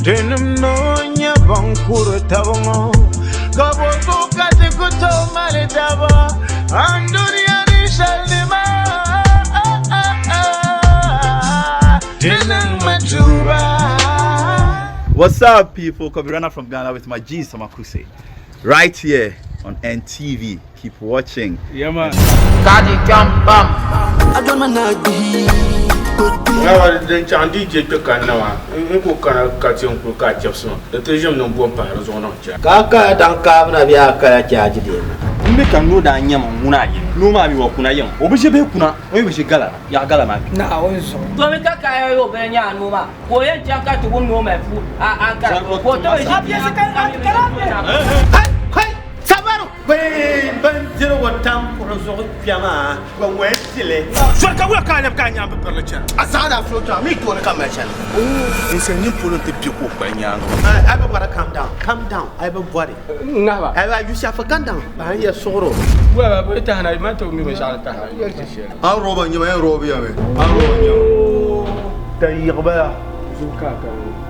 Tinim noo n-nyɛ ban kuri taba ŋɔ, ka bɔ zuɣu ka ti ku tooi mali taba anduniya ni shɛli ni maa? Ti niŋmi tuuba. What's up, people? Kobe Rana from Ghana with my G Samakuse. Right here on NTV. Keep watching. Yeah, man. Kaji jam bam. Ŋa din chaŋ di je kpe kanna maa, n ku kana ka ti n kuli ka a chɛbisi ma, di ti ʒim ni m bo m-pahi di zuɣu niŋ chɛ. Ka a kaya daŋ kaabu na bee a kaya chaaji dee na? M mi ka noo daa nyama ŋuna a yiŋ. Noo maa mi wa kuna yiŋ. O bi ʒe bee kuna, o mi bi ʒe gala na. Yaɣa gala maa kpi. Naawuni zuɣu. Domi ka kaya yo bɛ nya a noo maa ka o yɛn chaŋ ka ti wum ni o mali puu a Ankara ka o ti bi ʒi Sabaru bindirigu tam kuɣu zuɣu kpɛ maa bɛ ŋɔya tili. Soli ka wula ka a lɛbi ka a nyaŋ bi pirili chana? A zaŋdi a flow chaŋ mi tooni ka mali chana. Ninsal nini polo nti be ka o kpali nyaaŋa maa. I bi bɔri calm down, calm down, I bi bɔri. Ŋahiba. I ba Yusufu calm down, ba n yɛ suɣuro. Wula ba bi tahina, man ti mi binshɛɣu ni tahina, yɛli ti shɛli. An roba nyɛma, yan roba yami, an roba nyɛma. Tayiɣibala.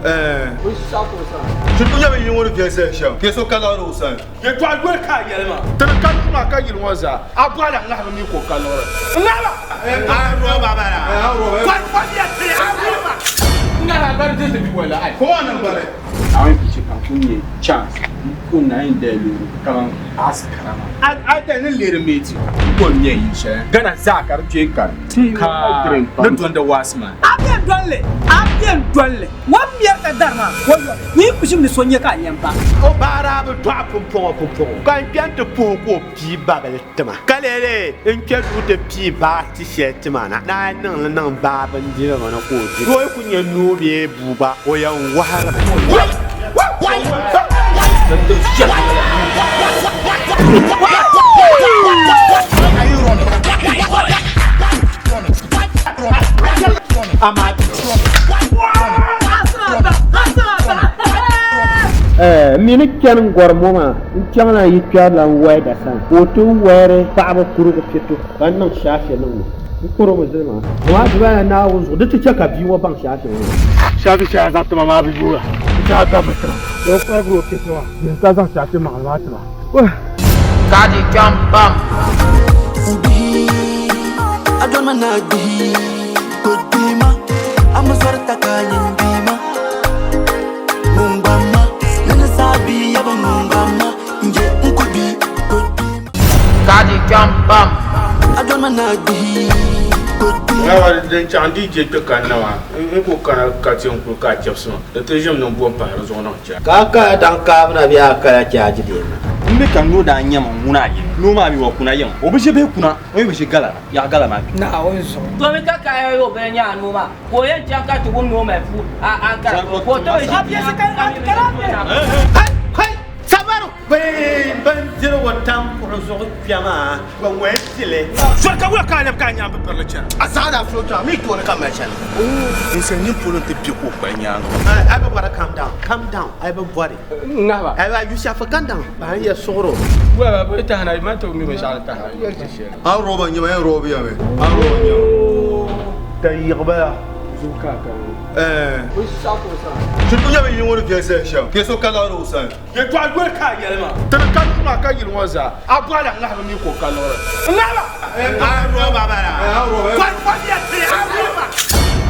Eh. Ti ku nyɛmi yi ŋɔ ni viɛli saha shɛm, ka so ka liɣiri o sani. Yɛtɔɣa yoli ka a yɛli maa. Tini ka nuu maa ka yili ŋɔ zaa. A bɔhila ŋahiba mi ka o ka liɣiri. Ŋahiba! An roba bala. Ŋahiba bari di ti bi wala ai. Come on bari. A ku chɛ ka n ku nya chance n ku naan dali loori kaman paasi kara maa. A dali ni leeri meeti n ko n nya yili shɛli Ghana zaa ka di kpe kari ka ni dɔndi waasi maa. A bɛn doli li, a bɛn doli li. O mɛri ka dari maa, o yɔri ni yi kushim ni so nya ka a lɛm pa. O baa daa bi dɔɣi pumpɔŋɔ pumpɔŋɔ, ka n kpe nti puhi ka o pii babili ti ma, ka lee lee n kpe duu ti pii baa ti shɛli ti ma na, ni a yi niŋ li niŋ baa bindirigu ni ka o di, o yi ku nya noo bee bua gba, o yɛn wɔhirimi. M mi ni chani n-gɔri mɔ maa, n chaŋla yi kpɛrila n-wɛda sani ka o ti wɛri paɣiba kurugu piɛto ka n niŋ shaafe niŋ ma. N kurimi zili maa. Amaa dibala Naawuni zuɣu di ti chɛ ka bia ŋɔ baŋ shaafe ŋɔ. Shaafe shɛli a zaŋ ti ma maa bi yooi a. N ti a gabimi ti ma. Ka o kparigiri o piɛto maa, bɛ ka zaŋ shaafe maŋli maa ti ma. Kaji jam bam. Kaji jam bam. Ŋahiba din chaŋ di je kpe kanna maa, n ku kana ka ti n kuli ka a chɛbisi ma, di ti ʒim ni m bo m-pahi di zuɣu niŋ chɛ. Ka a kaya daŋ kaabu na bee a kaya chaaji dee na? M mi ka noo daa nyama ŋuna a yiŋ. Noo maa mi wa kuna yiŋ. O bi ʒe bee kuna, o mi bi ʒe gala na. Yaɣa gala maa kpi. Naawuni zuɣu. Domi ka kaya yo bɛ nya a noo maa ka o yɛn chaŋ ka ti wum ni o mali puu a Ankara ka o ti bi ʒi Sabaru bindirigu tam kuɣu zuɣu kpɛ maa bɛ ŋɔya tili. Soli ka wula ka a lɛbi ka a nyaŋ bi pirili chana? A zaŋdi a flow chaŋ mi tooni ka mali chana. Ninsal nini polo nti be ka o kpali nyaaŋa maa. I bi bɔri calm down, calm down, I bi bɔri. Ŋahiba. I ba Yusufu calm down, ba n yɛ suɣuro. Wula ba bi tahina, man ti mi binshɛɣu ni tahina, yɛli ti shɛli. An roba nyɛma, yan roba yami, an roba nyɛma. Tayiɣibala. Eh. Ti ku nyɛmi yi ŋɔ ni viɛli saha shɛm, ka so ka liɣiri o sani. Yɛtɔɣa yoli ka a yɛli maa. Tini ka nuu maa ka yili ŋɔ zaa. A bɔhila ŋahiba mi ka o ka liɣiri. Ŋahiba! An roba bala.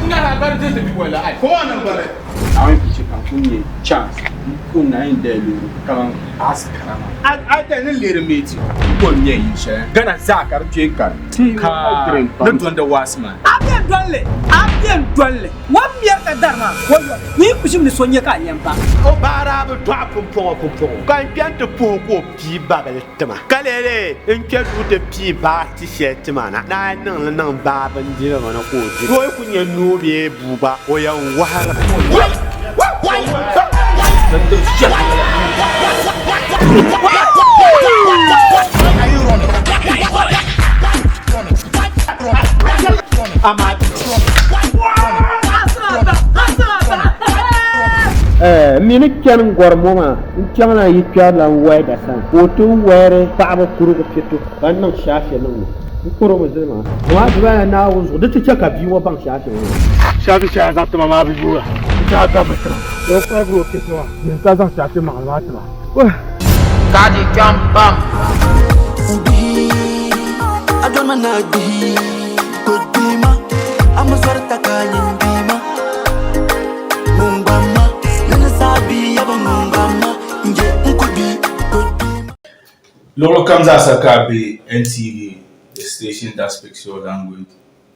Ŋahiba bari di ti bi wala ai. Come on bari. A yi ku chɛ ka n ku nya chance n ku naan dali loori kaman paasi kara maa. A dali ni leeri meeti n ko n nya yili shɛli Ghana zaa ka di kpe kari ka ni dɔndi waasi maa. A bɛn doli li, a bɛn doli li. O mɛri ka dari maa, o yɔri ni yi kushim ni so nya ka a lɛm pa. O baa daa bi dɔɣi pumpɔŋɔ pumpɔŋɔ, ka n kpe nti puhi ka o pii babili ti ma, ka lee lee n kpe duu ti pii baa ti shɛli ti ma na, ni a yi niŋ li niŋ baa bindirigu ni ka o di, o yi ku nya noo bee bua gba, o yɛn wɔhirimi. M mi ni chani n-gɔri mɔ maa, n chaŋla yi kpɛrila n-wɛda sani ka o ti wɛri paɣiba kurugu piɛto ka n niŋ shaafe niŋ ma. N kurimi zili maa. Amaa dibala Naawuni zuɣu di ti chɛ ka bia ŋɔ baŋ shaafe ŋɔ. Shaafe shɛli a zaŋ ti ma maa bi yooi a, n ti a gabimi ti ma. O kparigiri o piɛto maa, bɛ ka zaŋ shaafi maŋli maa ti ma. Ka di kpɛm pam. Luɣili kam zaa sa ka a be NTV, the station that speaks your language.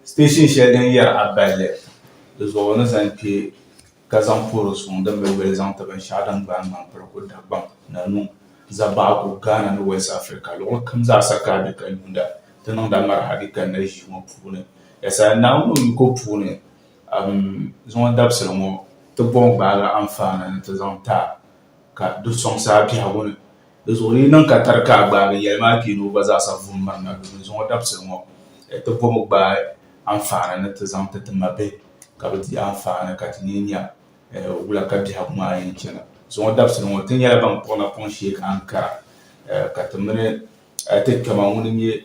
Station shɛli din yɛri a balli di zuɣu ni zaŋ kpe ka zaŋ puhiri suŋ din bi yoli zaŋ ti binshɛɣu din gbaai ŋmaŋpirigu Dagbaŋ, Nanuŋ, Zabaɣigu, Ghana ni West Africa luɣili kam zaa sa ka a be ka yuunda ti niŋda marhabi kanna ʒii ŋɔ puuni. Yasa Naawuni o yiko puuni zuŋɔ dabisili ŋɔ ti bom gbaagi anfaani ni ti zaŋ ti a ka di sɔŋsi a biɛhigu ni. Di zuɣu di yi niŋ ka tari ka a gbaagi yɛli maa kpee ni o gba zaasa vuhim mirina domin zuŋɔ dabisili ŋɔ ti bomi gbaai anfaani ni ti zaŋ ti ti mabihi ka bɛ di anfaani ka ti nyɛ nya wula ka biɛhigu maa yɛn chana. Zuŋɔ dabisili ŋɔ ti nyɛla ban kpuɣi napɔŋ shee ka Ankara ka ti mini ti kpɛma ŋuni n-nyɛ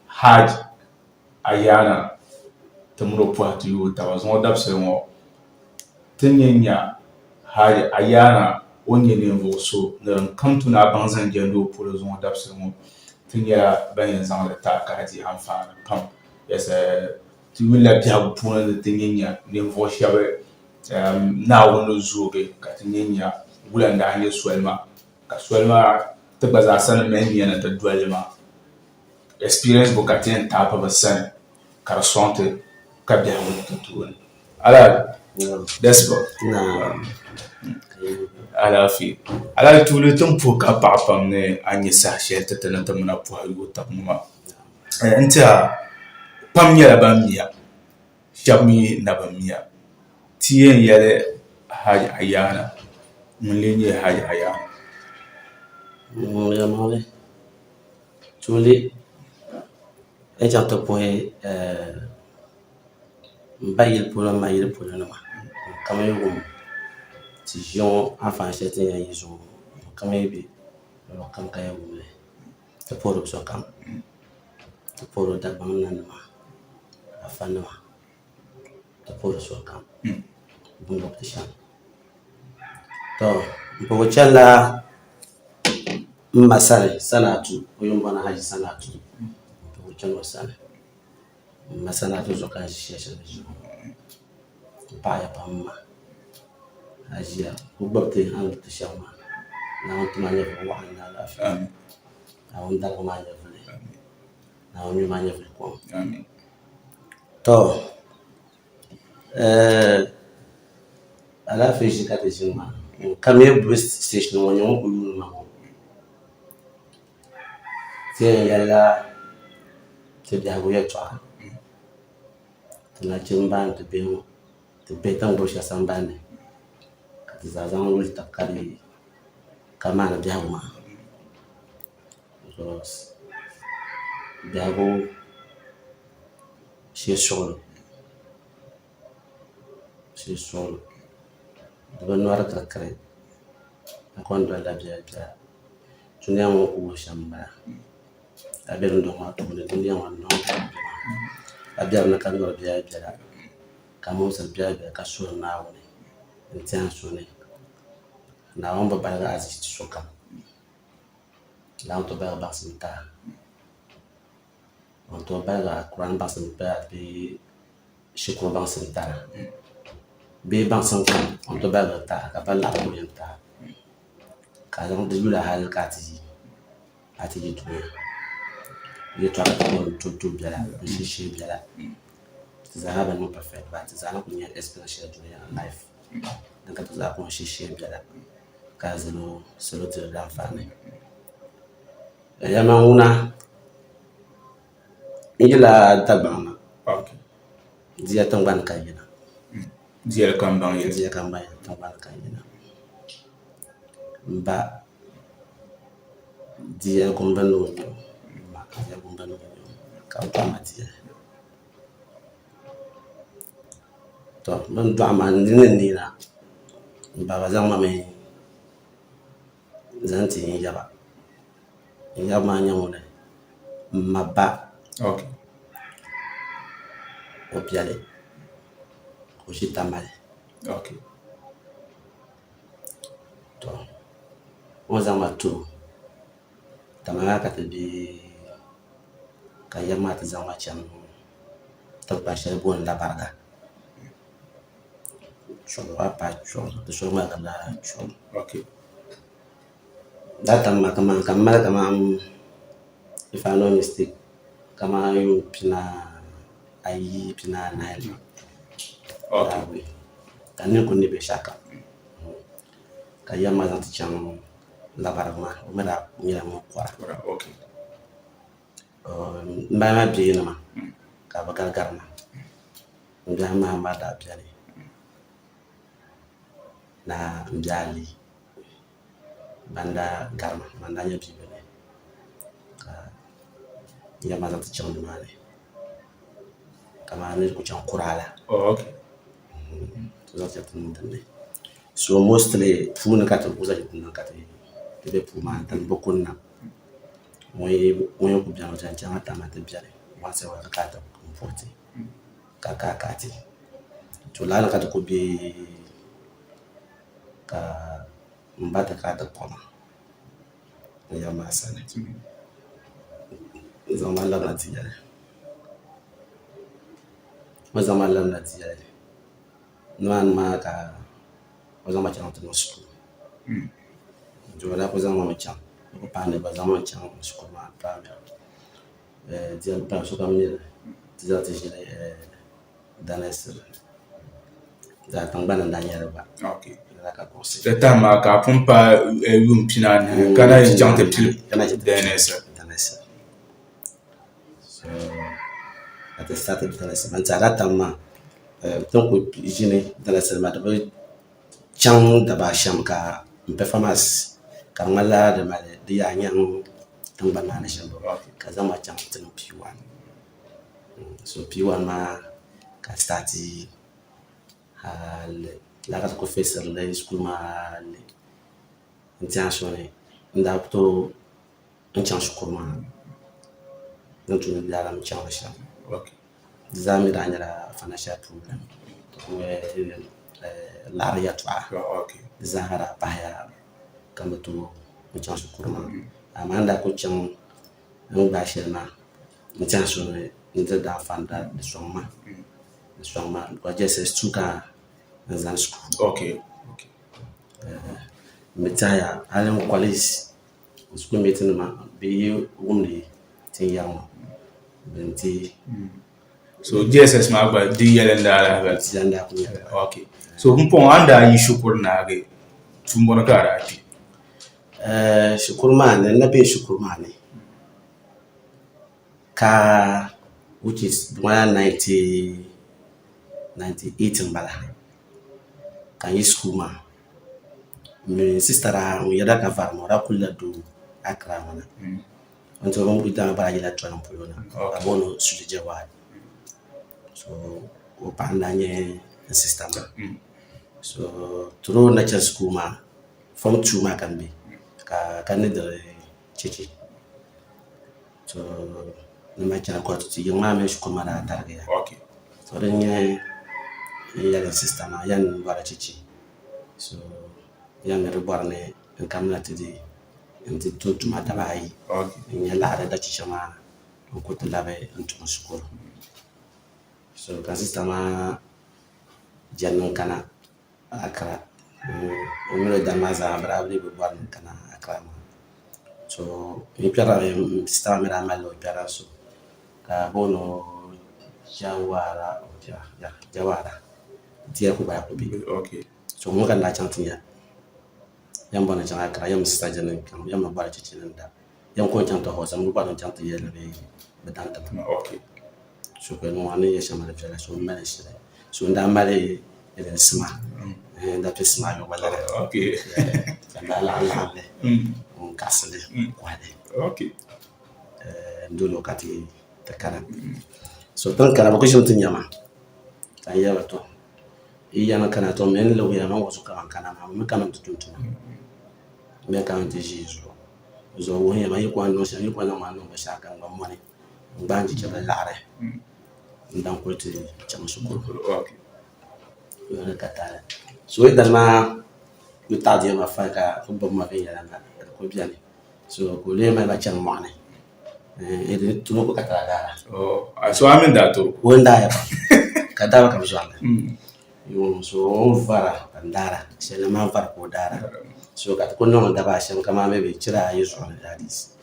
Hajj Ayana ti mini o pɔhi ti yooi taba. Zuŋɔ dabisili ŋɔ ti ni yɛn nya Hajj Ayana o ni nyɛ ninvuɣ so ni din kam tu ni a baŋ zaŋ jɛndi o polo zuŋɔ dabisili ŋɔ ti nyɛla ban yɛn zaŋ li ti a ka a di anfaani pam. Ti yulila biɛhigu puuni ni ti nyɛ nya ninvuɣ shɛba Naawuni ni zoogi ka ti nyɛ nya wula n-daa nyɛ soli maa ka soli maa ti gba zaa sa ni mali nia ni ti doli li maa. Experience bo ka ti yɛn taapi bɛ sani ka di sɔŋ ti ka biɛhigu ti tooni. Alhaji Dasiba alaafee. Alhaji tuuli ti ni puhi ka paɣa pam ni a nya saha shɛli ti ti ni ti mina puhi yooi taba ŋɔ maa. N tiɛha pam nyɛla ban miya shɛba mi na bi miya. Ti yɛn yɛli Haji Ayana ŋuni n-lee nyɛ Haji Ayana? Tuuli n chaŋ ti puhi m ba yili polo m ma yili polo nima ka mi wum ti ʒiya ŋɔ anfaani shɛli ti ni yɛn yi zuɣu ŋɔ ka mi be luɣili kam ka yɛn wum li ti puhiri sokam ti puhiri Dagbaŋ nanima afanima ti puhiri sokam bɛ ni gbubi ti shɛm to m puhi chanila m ma sani Sanaatu o yuli m-bɔni Haji Sanaatu m puhi chani o sani m ma Sanaatu zuɣu ka n ʒi shɛli shɛli ʒiya ŋɔ m paɣiya pam m ma a ʒiya ka o gbubi ti a ni gbubi ti shɛm maa Naawuni ti ma nyɛvili waɣinli ni alaafee Naawuni darigi ma nyɛvili Naawuni nyuli ma nyɛvili kom to alaafee ʒili ka ti ʒini maa ka mi gbubi station ŋɔ nyɛ ŋun kuli yuuni ma ŋɔ ti yɛn yɛlila ti biɛhigu yɛltɔɣa ti nachimba ni ti bihi ŋɔ ti bihi tiŋgbani shɛli sambanni ka ti zaa zaŋ yuli tabi ka di ka maani biɛhigu maa because biɛhigu shee suɣulo shee suɣulo di bi nori kirikiri ka kom dolila biɛla biɛla dunia ŋɔ ku wuhi shɛm n bala ka bɛ dundoŋ maa puuni dunia ŋɔ ka bɛ dinni ka nori biɛla biɛla ka muɣisiri biɛla biɛla ka suhuri Naawuni n tiɛhi n suhu ni Naawuni bi baligi azichi sokam Naawuni ti baligi baŋsim ti a O ni tooi baligi a Kuran baŋsim bee shikuru baŋsim ti a bee baŋsim kam o ni tooi baligi li ti a ka ban laɣim kuli yɛn ti a ka a zaŋ di yuli hali ka a ti yi dunia yɛltɔɣa ka ti ni tooi bela n shee bela ti zaa bi niŋ perfect but ti zaa na kuli nyɛ experience shɛli dunia ni life din ka ti zaa kuli shee bela ka salo diri di anfaani. Yɛlima ŋuna n yila Dagbaŋ na Diya tiŋgbani ka n yina Diya ka n baŋ Diya ka n baŋ tiŋgbani ka n yina m ba Diya Gombe ni o nyɛ o m ma Diya Gombe ni o nyɛ o ka bɛ dɔɣi ma Diya to bɛ ni dɔɣi ma n nini ni neena m baba zaŋ ma mi zaŋ ti n yaba n yaba maa nyɛ ŋuni m ma ba o biɛli ka o ʒi Tamale. To o ni zaŋ ma ti o Tamale maa ka ti be ka yɛm maa ti zaŋ ma chaŋ tiŋkpan shɛli booni Labariga chuɣu a paai chuɣu di shɛli maa ka laa chuɣu that time maa kaman ka m mali kaman if I no mistake kaman yuun 2 24 ka n nini kuli ni binshɛɣu kam ka yɛm maa zaŋ ti chaŋ Labariga maa o mi daa nyɛla ŋun kɔra M ba maa bihi nima ka bi gari gari ma m bihi anahi maa daa beni na m bihi ayi ban daa gari ma ban daa nyɛ bia bihi ka n yɛli ma zaŋ ti chaŋ nimaani kamani ni ku chaŋ kuraa la zaŋ ti niŋ dinni so mostly puuni ka ti ku zaŋ ti niŋ ka ti be puu maa ni ti bi kunna ŋun yi ku beni o zaŋ chaŋ ti ti beni once a while ka kana ti puhi ti ka kaai ti to lala ni ka ti ku be ka m ba ti kana ti kpuɣi ma n yaba maa sani n zaŋ ma labina ti yɛli o zaŋ ma labina ti yɛli nimaani maa ka o zaŋ ma chaŋ ti niŋ shikuru o daa kuli zaŋ ma mi chaŋ o ku paai ni bɛ zaŋ ma chaŋ shikuru maa primary sokam mi li ti zaŋ ti ʒili Danɛsiri zaɣ tiŋgbani n-daa nyɛ li gba Di time maa ka a pun paai yuun 14 ka na yi chaŋ ti pili Danɛsiri. Ka ti start Danɛsiri ban tiɛhi that time maa ti ni kuli ʒini Danɛsiri maa di bi chaŋ daba ashɛm ka n performance ka di ŋmanila di mali di yaa nyaŋ tiŋgbani maa ni shɛm ka zaŋ ma chaŋ ti niŋ P1 so P1 maa ka n start hali lala ka ti kuli feesiri li shikuru maa hali n tiɛha so ni n daa bi tooi n chaŋ shikuru maa ni ni tooi daa lahi chaŋ li shɛm di zaa mi daa nyɛla financial problem laɣiri yɛltɔɣa di zaa daa pahiya ka n bi tooi n chaŋ shikuru maa amaa n daa kuli chaŋ n gbaai shɛli maa n tiɛha so ni n diri di anfaani di sɔŋ ma di sɔŋ ma because JSS 2 ka n zani shikuru n bi tɛhiya hali n college n school mate nima bɛ yi wumdi ti ni yɛri ŋɔ bɛ ni ti So JSS maa gba di yɛli n daa lahi bala Di yɛli n daa kuli nyɛla. Okay. So pumpɔŋɔ a ni daa yi shikuru naagi tuumbɔni ka a daa kpe? Shikuru maa ni n na be shikuru maa ni ka which is di ŋmanila 1998 m-bala ka n yi shikuru maa m mini sista daa ŋun yɛda ka vari ma o daa kulila doo Accra ŋɔ na o ni tooi daa gba yila Tolon polo na ka booni o Sule Jawad so o paɣa n-daa nyɛ n sista maa so through n na chani shikuru maa form 2 maa ka n be ka n ni diri cheche so ni ma chana yiŋ maa mini shikuru maa daa tarigiya so din nyɛ n yɛli n sista maa yɛn bɔri cheche so yɛn ni di bɔri ni n kamina ti di n ti tum tuma daba ayi n nya laɣiri da cheche maa n ku ti labi n tum shikuru so ka sista maa jɛndi n kana Accra o mini o dana maa zaa bɛ daa dii bi bɔri ni kana Accra maa so n kpɛrila sista maa mi daa malila o kpɛrila so ka booni o Jawara Jawara diya ku gba kuli be so ŋɔ ka n daa chaŋ ti nya yɛn bɔri ni chaŋ Accra yɛn mi sista jɛndi n kpɛŋ yɛn mi bɔri cheche ni da yɛn ko n chaŋ ti hɔsi m bi bɔri ni n chaŋ ti yɛli ni bɛ daŋ ti ma so ka ni ŋɔ ni yɛ shɛm di viɛla so m mali shili so n daa mali irin sima n daa piɛ sima ayobu lala ka n daa laɣim laɣim li n kaɣisi li n kɔhi li n doli o ka ti kana so ti ni kana bɛ ku ʒimi ti nya ma ka n yɛli ba to yi yɛn kana to m mi ni lɔbiya man wuhi so ka man kana maa m mi kana ti tum tuma m mi kana ti ʒi yi zuɣu zuɣu wuhiya ma yi ku niŋ shɛm yi ku niŋ ma niŋ binshɛɣu kam gba mɔni n gbaai n chichɛra laɣiri n daŋ kuli ti chaŋ shikuru. Ka taali. So yi dali maa Ku taɣi deei ma fine ka ku gbubi ma viɛnyɛliŋga ka di kuli beni. So ka o lee mali ma chani mɔɣuni. Torooko ka ti daa daara. So a mini daa torooko? O ni daa yaba ka daara ka bɛ zɔri li. So o ni vara ka n daara shɛli ni maa vari ka o daara. So ka ti kuli niŋ li daba ashɛm kamani maybe chira ayi zuɣu ni at least.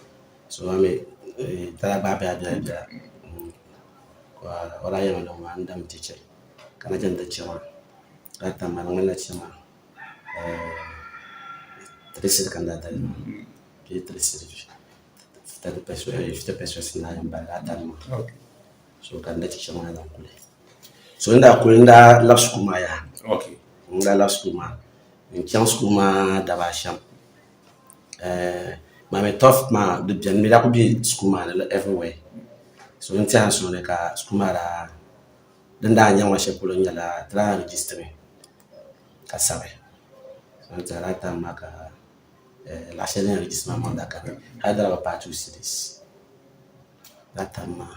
So a mi ti daa gbaai biɛla biɛla biɛla ka o daa yɛli ma ni maa n dami cheche ka na chani ti che maa ka tam maa di ŋmanila che maa 3 cedi ka n daa dali maa bee 3 cedi 50 pesewas n daa yɛn bala laa tali maa so ka n da cheche maa zaŋ kuli. So n daa kuli n daa labi shikuru maa yaha n daa labi shikuru maa n chaŋ shikuru maa daba ashɛm maa mi tough maa di beni mi daa kuli be shikuru maa ni everywhere so n tiɛha n suhu ni ka shikuru maa daa din daa nyaŋ ma shɛli polo nyɛla ti daa register mi ka sabi so n tiɛha that time maa ka laɣ shɛli din register maa maŋ daa kani hali di daa bi paai 2 cedis that time maa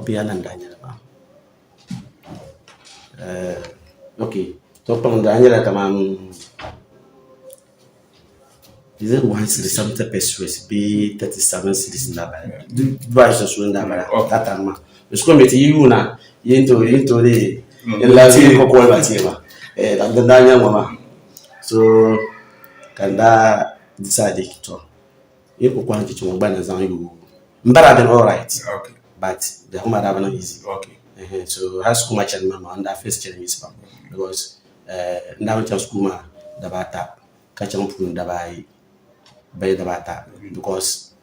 bia la n daa nyɛli maa ok to kpaŋ daa nyɛla kamani is it 1 cedi 70 pesewas bee 37 cedis n daa bala dibaayi sunsuuni n daa bala that time maa shikuru bihi ti yi yuuna yi ni tooi dee n lahi kɔkɔli ba teema din daa nyɛ ŋɔ maa so ka n daa decide to yi ku kɔhi cheche ŋɔ gba ni zaŋ yooi m ba daa beni alright but biɛhigu maa daa bi niŋ easy so hali shikuru maa chani maa maa n daa face challenges pam because n daa mi chaŋ shikuru maa daba ata ka chaŋ puuni daba ayi bee daba ata because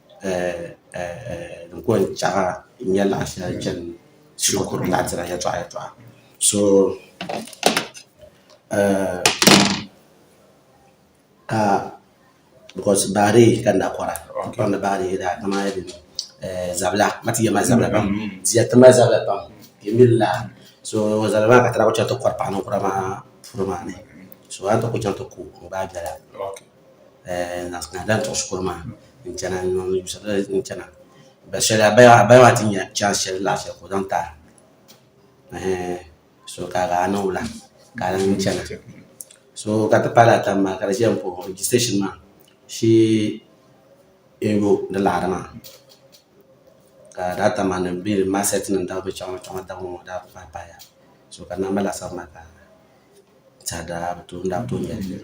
din ku yɛn chaɣa n nya laɣ shɛli chani shikuru laɣ dira yɛltɔɣa yɛltɔɣa so ka because baaree ka n daa kɔra n kɔri ni baaree daa kamani zabila ma ti yɛli ma zabila pam diya ti mali zabila pam ka yi mili laa so zabila maa ka ti daa ku chaŋ ti kɔri paɣa ninkura maa puri maa ni so a ni ti ku chaŋ ti ku n gbaai biɛla n lahi tuɣi shikuru maa n chana n chana shɛli a baya maa ti nya chance shɛli laɣ shɛli ka o zaŋ ti a so ka a niŋ wula ka a lahi chana so ka ti paai lala time maa ka di ʒiya m-puhi registration maa shee n-yo di laɣiri maa ka that time maa ni bɛ maasɛti nima daa bi chaŋ chaŋ daba ŋɔ daa pahi pahiya so ka namba laasabu maa ka tɛha daa bi tooi n daa bi tooi nya li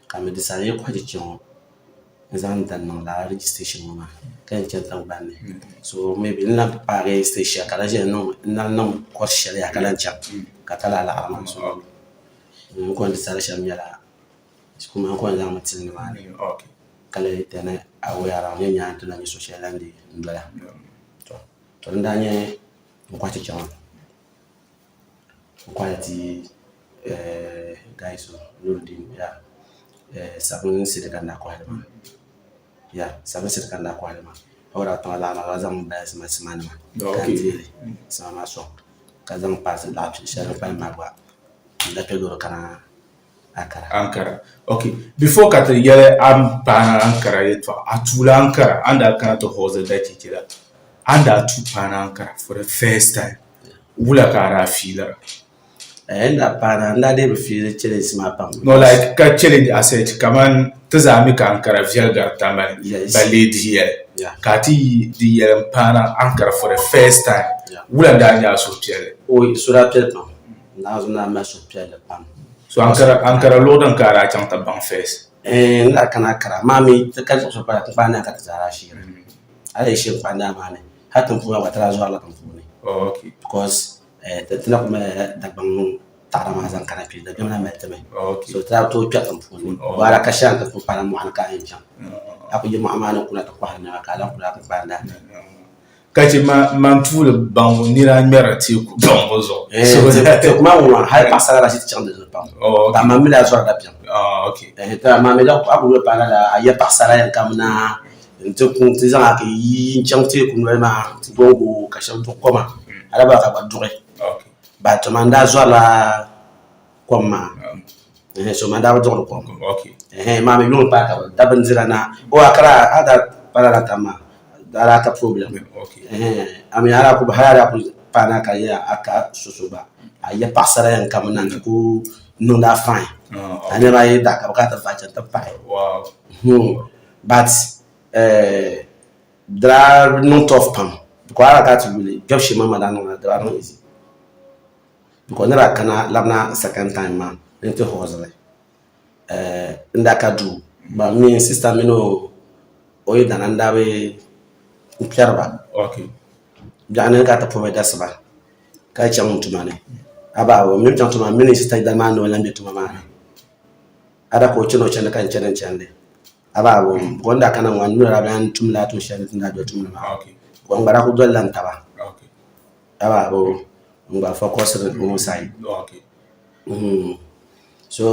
ka mi di saha yi kɔhi cheche ŋɔ n zaŋ da niŋ lala registration ŋɔ maa ka yɛn chani tiŋgbani ni so maybe n lahi paagi stage shɛli ka lahi ʒiya n lahi niŋ course shɛli yaha ka lahi chaŋ ka ka lala laɣiri maa so n kɔŋ di sara shɛm nyɛla shikuru maa kɔŋ zaŋmi tili nimaani ka lahi tɛni away around n yɛn nya n ti lahi nya so shɛli lahi dii n dola to din daa nyɛ n kɔhi chicha maa n kɔhi ti guy so Nurudeen yaa 7 cedi ka n daa kɔhi li maa yaa 7 cedi ka n daa kɔhi li maa ka o daa tɔŋ laa maa ka zaŋ balance ma sima nima ka n deei li sima maa sɔŋ ka zaŋ paasi laɣ shɛli din kpalim maa gba n da kpɛ loori kana Ankara. Ankara ok before ka ti yɛli a ni paana Ankara yɛltɔɣa a tuuli Ankara a ni daa kana ti hɔɔzi da cheche la a ni daa tuui paana Ankara for the first time wula ka a daa fiilira? N daa paana n daa dii bi fiili challenge maa pam. No like ka challenge as such kaman ti zaa mi ka Ankara viɛli gari Tamale balle di yɛli ka a ti yi di yɛli n paana Ankara for the first time wula n daa nyɛ a suhupiɛlli? O suhu daa piɛli pam n daa n daa mali suhupiɛlli pam. So Ankara Ankara luɣu din ka a daa chaŋ ti baŋ first? N daa kana Ankara amaa mi ka zuɣu kpaa kpaa ka ti zaa daa sheeri a yi sheeri kpaa maa ni hali tiŋ puuni maa gba ti daa zɔrila tiŋ puuni because Ti na kuli malila Dagbaŋ taɣara maa zaŋ kana kpɛ dabiɛm na mali timi so ti daa bi tooi kpɛri tiŋ puuni bɔra ka shɛli ti kuli kpala mɔɣuni ka a yɛn chaŋ a ku yi mɔɣu maa ni kuna ti kɔhiri nɛma ka a lahi kuli a kuli kpalinda. Ka chɛ man tuuli baŋbu nira ŋmɛrila teeku baŋbu zuɣu. Teeku maa ŋɔ maa hali paɣasara daa ʒi ti chaŋ di dini pam ka a ma mi daa zɔri dabiɛm a mi a kuli paai lala a ya paɣasara yɛn kamina n-ti ku nti zaŋ a ka yi n-chaŋ teeku noli maa nti gooi ka shɛba duɣi koma hali ba ka gba duɣi but to man daa zɔrila kom maa so man daa bi duɣiri kom maa mi yuŋ paai ka bɛ da bindira na o a kara a daa paai lala tam maa a daa ka problem a mi a daa ku hali a daa ku paai na ka yɛya a ka so so gba a ya paɣasara yɛn kamina nti ku niŋdi a fine. A niriba ayi daa ka bɛ kana ti vaai chaŋ ti pahi. But di daa niŋ tough pam because a daa kana ti yuli kpɛbu shee maa daa niŋ di daa niŋ easy because ni daa kana labina second time maa ni n ti hustle n daa ka duu but me n sister mini o yidana n daa bi n kpɛri ba biɛɣuni n kana ti puhi dasiba ka chaŋ n tuma ni abahi o mini chaŋ tuma ni mini n sister yidana maa ni o lahi bɛ tuma maa ni a daa ka o chani o chandi ka n chani n chandi abahi o ni daa kana ŋɔ n daa lahi tumla tuun shɛli ti ni daa doli tumdi maa n gba daa kuli dolila n taba abahi n gba focusiri on side so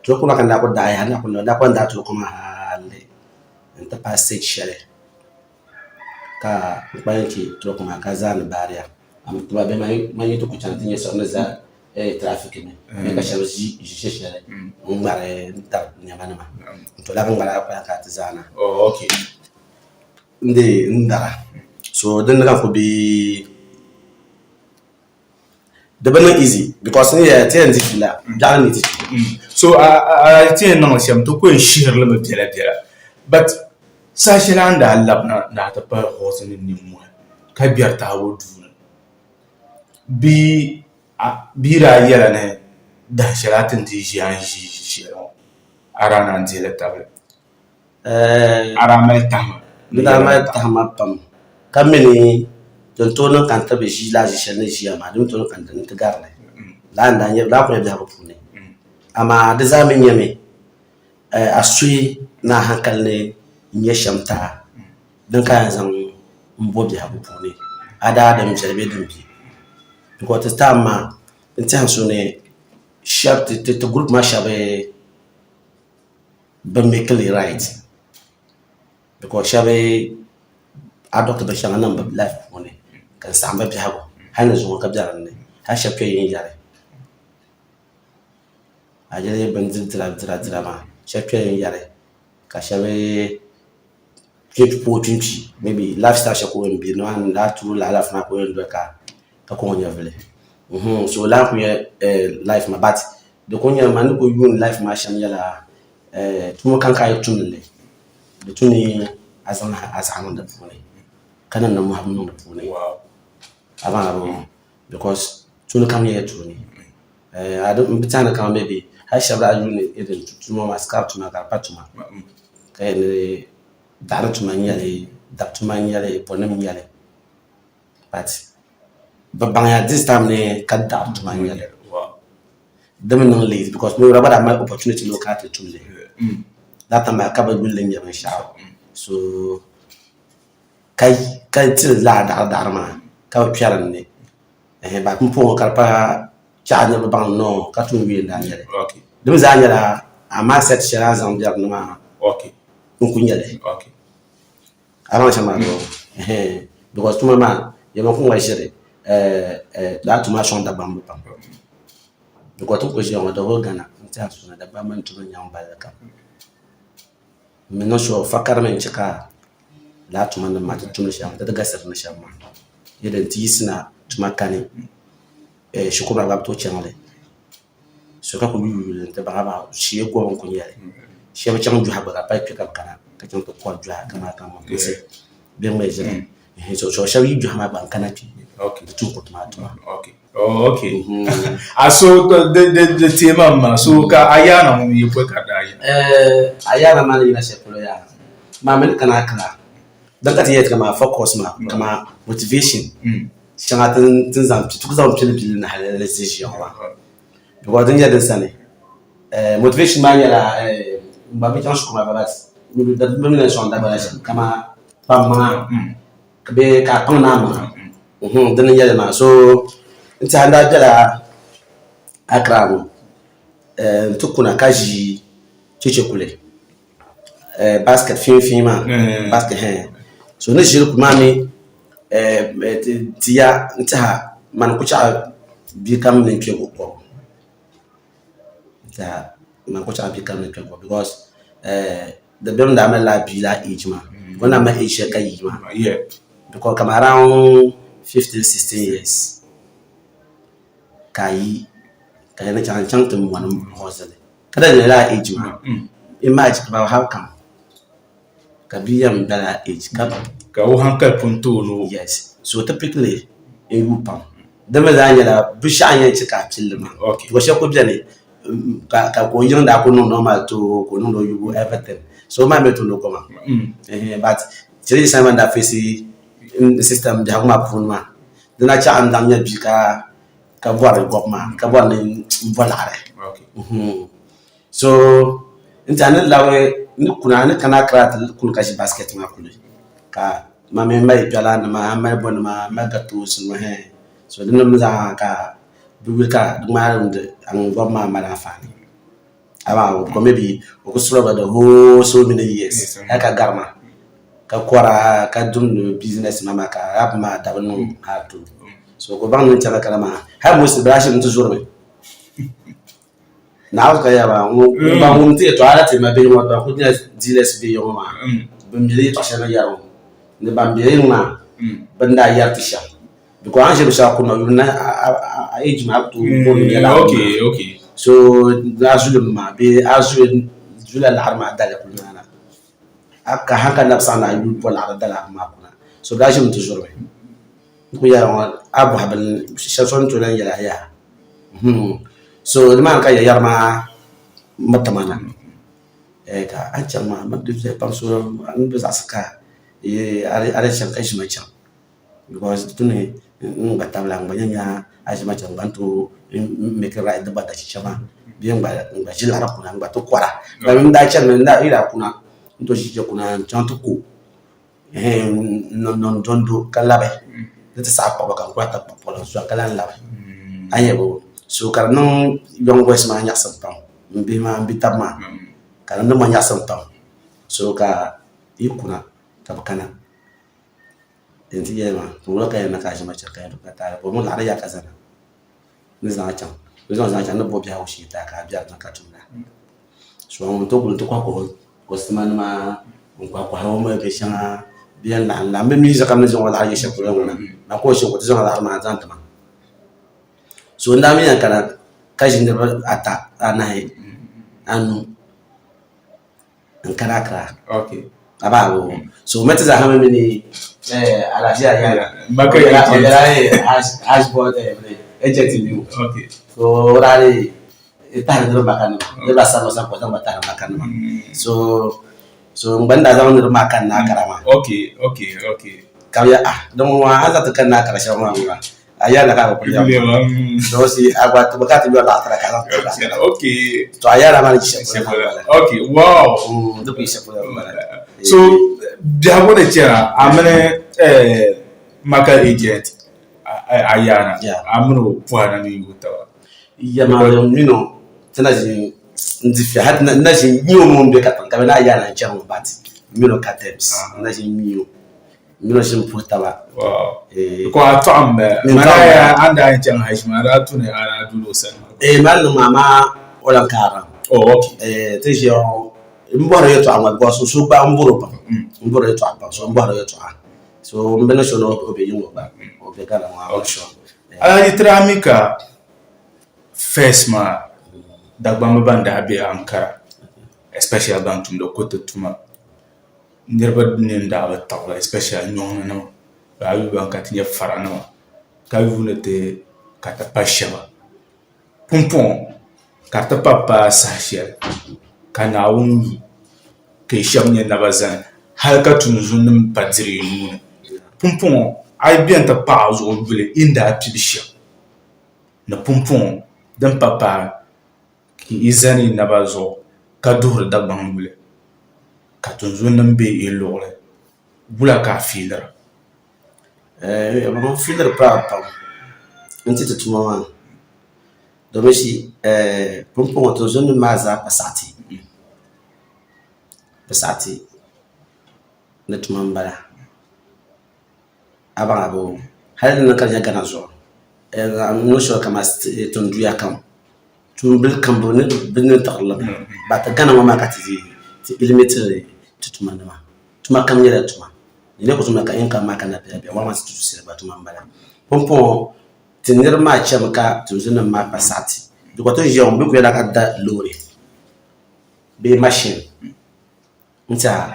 tuuli maa ka n daa kuli daai n daa kuli daai tuuli maa hali n ti paai stage shɛli ka n kpalim chɛ tuuli maa ka zaani baariya man yi ti ku chaŋ ti nyɛ so ni za traffic ni bee ka shɛba ʒi ʒi shɛli n-ŋmari n-tari nɛma nima to lala bin ŋmara kpalim ka ti zaana n-dee n-dara so dini ka n kuli be di bi niŋ easy because n yɛli ti yɛn di fiila biɛɣuni mi ti kpi. So a ti yɛn niŋ shɛm ti ku yɛn shihiri li mi biɛla biɛla but saha shɛli a ni daa labina ni a ti pahi horse ni nimmohi ka gbɛri taabo duu ni bee daa yɛla ni dahin shɛli a ti ni ti ʒiya n ʒi ʒi shɛli ŋɔ a daa naan dihi li tabili. A daa mali tahima. N daa mali tahima pam ka mi ni din tooi niŋ ka n ti bi ʒi lala ʒi shɛli ni ʒiya maa di mi tooi niŋ ka n ti gari li. Lala n daa nyɛ lala kuli nyɛ biɛhigu puuni amaa di zaa mi nyɛmi a suhi ni a hankali ni nyɛ shɛm ti a din ka a yɛn zaŋ n bo biɛhigu puuni a daa din viɛli bee din bɛ because ti time maa n tɛhi so ni ti group maa shɛba bi make li right because shɛba adopt binshɛŋa niŋ bɛ life puuni ka di saɣim bɛ biɛhigu hali ni zuŋɔ ka be din ni hali shɛba kpe yin yɛri a yuli bini dira dira dira maa shɛba kpe yin yɛri ka shɛba pooi kpinkpi maybe life style shɛli ka o yɛn be nimaani lala tuuli lala life maa ka o yɛn doli ka ka kɔŋ o nyɛvili so lala n-kuli nyɛ life maa but di kuli nyɛla man ni kuli yuuni life maa shɛm nyɛla tuma kam ka a yi tumdi li di tu ni a zaŋ a zaɣa niŋ di puuni ka niŋ nimmohi niŋ di puuni a baŋ a bɔŋɔ because tuuni kam nyɛla tuuni m bi tɛhi ni kaman maybe hali shɛba daa yuuni tuma maa sikaari tuma ka di pa tuma ka yɛli ni daɣiri tuma n-nyɛ li dabi tuma n-nyɛ li bɔnim n-nyɛ li but bi baŋya this time ni ka daɣiri tuma n nyɛli di mi niŋ late because mi gba daa mali opportunity ni o kana ti tumli that time maa ka bi yuli li nyɛ binshaɣu so ka tiri lala daɣiri daɣiri maa ka bi kpɛri n ni but pumpɔŋɔ ka di pa chɛ a niriba baŋ ni no ka tuun yuya n daa nyɛli di mi zaa nyɛla a mindset shɛli a ni zaŋ biɛri ni maa n ku nyɛli. A baŋ shɛm maa zuɣu ɛhɛn because tuma maa yɛlima ku ŋma ʒiri lala tuma maa sɔŋ Dagbamba pam because ti ni kuli ʒiya ŋɔ the whole Ghana n tiɛha suna Dagbamba n tumi nyaŋ balli kam n mi niŋ sure fakari mi n chɛ ka lala tuma nim maa ti tumdi shɛm ti di gasiri ni shɛm maa yɛli n ti yiɣisina tuma kani shikuru maa gba bi tooi chaŋ li. So ka kuli yuui n ti baŋ amaa shee gobi n ku nyɛli shab chɛŋ johi gba ka pali kpɛ ka bi kana ka chɛŋ ti kori johi kamani kamantoosi bɛ ŋmɛ ʒili so shab yi johi maa gba n kana kpɛ n ti tum kuriti maa tuma A so di teema maa so ka Ayaana ŋun yi pɔi ka daa yina Ayaana maa ni yina shɛli polo yaa maa mini kana kala din ka ti yɛli ti maa focus maa kama motivation shɛŋa ti ni zaŋ ti ku zaŋ pili pili ni hali ni ti ʒiya ŋɔ maa because din nyɛ din sani motivation maa nyɛla n gba bi chaŋ shikuru maa but bi mi ni sɔŋ Dagbana shɛm kamani kpaŋ maŋa bee ka a kpaŋ ni a maŋa dini n nyɛli maa so n tiɛha n daa bela Accra ŋɔ n ti kuna ka ʒi cheche kuli basket fiin fiin maa basket hɛn so ni ʒiri kuli maa mi tiya n tiɛha mani ku chaɣa bia kam ni kpɛ kɔbu n tiɛha mani ku chaɣa bia kam ni kpɛ kɔbu because di bɛ ni daa mali lala bia la age maa o ni daa mali age shɛli ka yi maa because kamani around 15 16 years ka a yi. Ka ni chaŋ chaŋ ti mɔni hɔsili ka daa nyɛla age maa imagine about how come ka bia yɛn be lala age ka Ka o hankali pun tooi ni o yes so typically n yuui pam di mi zaa nyɛla binshɛɣu n yɛn chɛ ka a pilli maa because shɛba kuli beni ka ka o yiŋ daa kuli niŋ normal to o ka o niŋdi o yubu everything so o maa mi tumdi o koma but challenges shɛŋa man daa face n system biɛhigu maa puuni maa dina chɛ a ni daŋ nyɛ bia ka ka bɔri gɔbu maa ka bɔri ni n bɔ laɣiri so n tiɛha ni labi ni kuna ni kana Accra ti kuni ka ʒi basket maa kuli ka ma mini mali kpɛla nima n mali bo nima n mali katoonsi nima hɛn so di nim zaa ka bi yuli ka di ŋmaari n gɔbu maa mali anfaani amaa ko maybe o ku struggle the whole so many years hali ka gari ma ka kɔra ka dumdi business nima maa ka rap maa dabi niŋ hard to so ka o baŋ ni n chana kana maa hali most bɛ daa shiri n-ti zurimi Naawuni ka yɛra maa ŋun ban wum ti yɛltɔɣa la ti ma bihi ŋɔ ban kuli nyɛla dealers bɛ yiŋ ŋɔ maa bɛ mi li yɛltɔɣa shɛli ni yɛri ŋɔ ni ban be yiŋ maa bɛ ni daa yɛri ti shɛm because a ni ʒi binshɛɣu kuni maa yuli ni a age maa ku tooi bɔri yɛla so a zulim maa bee a zula laɣiri maa dali kuli nyaana ka hali ka nabi saɣim ni a yuli bɔ laɣiri dali a maa kuna so bɛ daa ʒimi ti zurimi n kuli yɛla ŋɔ a bɔhi bini shɛli so ni tooi lan yɛli a yaha so nimaani ka yɛri maa miriti ma na ka a ni chaŋ maa di viɛli pam so n bi zaɣisi ka a di chaŋ ka ʒimi chaŋ because di ni n gba tabila n gba nyɛ nya a ʒimi chaŋ n gba ni tooi make right di gba da chicha maa bee n gba ʒi liɣiri kuna n gba ti kɔra n daa chanimi n daa kuna n tooi ʒi chicha kuna n chaŋ ti ko n dondo ka labi ni ti saɣi kpuɣiba ka n kuli ti kpuɣi n ka lahi labi a ni nyɛ bɔ so ka di niŋ young boys maa nyaɣasim pam n bihi maa n bi taba maa ka di niŋ ba nyaɣasim pam so ka yi kuna ka bi kana din ti yɛli maa wula ka yɛn niŋ ka a ʒima chɛ ka yɛn ka taali ka o mi laɣiri ya ka zana ni zaŋ chaŋ ni zaŋ chaŋ ni bo biɛhigu shee ti a ka a biɛri na ka tumda so ŋun ti kuli ti kɔhi kɔhi o stima nima n kɔhi kɔhiri o mi binshɛŋa bɛ yɛn laɣim laɣim bɛ mi kam ni zaŋ o laɣiri yili shɛli polo ŋuna na ka o ʒi ka o ti zaŋ laɣiri maa zaŋ ti ma so n daa mi yɛn kana ka ʒi niriba ata anahi anu n kana Accra okay abawo so mɛ ti zaa mi ni alaafia yɛla Maka o yɛla hash board agent mi o okay so o daa di tahiri niriba maka nima niriba sabila sa ka o zaŋ ba tahiri maka nima so so n gba ni daa zaŋ niriba maa kanna Accra maa okay okay okay ka bi yɛli ah din ŋɔ maa a ni zaŋ ti kanna Accra shɛli maa ŋuna a yɛli ka a bi kuli yɛli because a gba ti ka ti yɔri laɣatira ka a zaŋ ti laɣatira okay to a yɛla maa ni yi shɛli polo na m-bala okay wow di ku yi shɛli polo m-bala so biɛhigu ni chana a mini maka agent a yaana a mini o pɔha na mi yuui taba Yɛlimaŋli m mini o ti na ʒin n di fiɛli hali n na ʒin mi o mi o ni be katiŋ ka bɛ naan yaana n chani ŋɔ but m mini o ka terms n na ʒin mi o m mini o ʒin puhi taba Ko a tɔɣim bɛ mana ya a ni daa yɛn chaŋ hajj maa a daa tu ni a daa doli o sani maa. Ee mali niŋ maa amaa o lan kaara. Oh okay. Ee ti ʒiya ŋɔ m bɔhiri o yɛltɔɣa ŋɔ because so gba m bɔri o pam m bɔri o yɛltɔɣa pam so m bɔhiri o yɛltɔɣa so m bi ni sure ni o be yiŋ o gba o be Ghana ŋɔ I'm not sure. Alhaji Tirami ka first maa Dagbamba ban daa be Ankara especially ban tumdi kuriti tuma niriba nini daa bi tiɣi ba especially nyɔŋ ni nima ka a yuli ba ka ti nyɛ faranima ka yuuni ti ka ti pa shɛba pumpɔŋɔ ka di ti pa paai saha shɛli ka Naawuni yu ka yi shɛba nyɛ naba zani hali ka tuunzunnim pa diri yi nuu ni pumpɔŋɔ a yi beni ti paɣ a zuɣu yuli yi ni daa pili shɛm ni pumpɔŋɔ din pa paai ka yi zani yi naba zuɣu ka duhiri Dagbaŋ yuli ka tinzunnim be yi luɣili wula ka a fiilira? N fiiliri paai pam n-ti ti tuma maa domishi pumpɔŋɔ tinzunnim maa zaa pa saɣiti bɛ saɣiti ni tuma m-bala. A baŋ a bo hali di niŋ ka di nyɛ Ghana zuɣu n ni shɛli kamani tinduya kam tuunbili kam bɛ ni tiɣiri li mi but Ghana ŋɔ maa ka ti limit-iri ti tuma nima tuma kam nyɛla tuma di ni ku tumda ka income maa kana biɛla biɛla one two three gba tuma m-bala pumpɔŋɔ ti niriba maa chami ka tinzunnim maa pa saɣiti. Because ti ni ʒiya ŋɔ bɛ ku yɛla ka da loori bee mashini n-ti a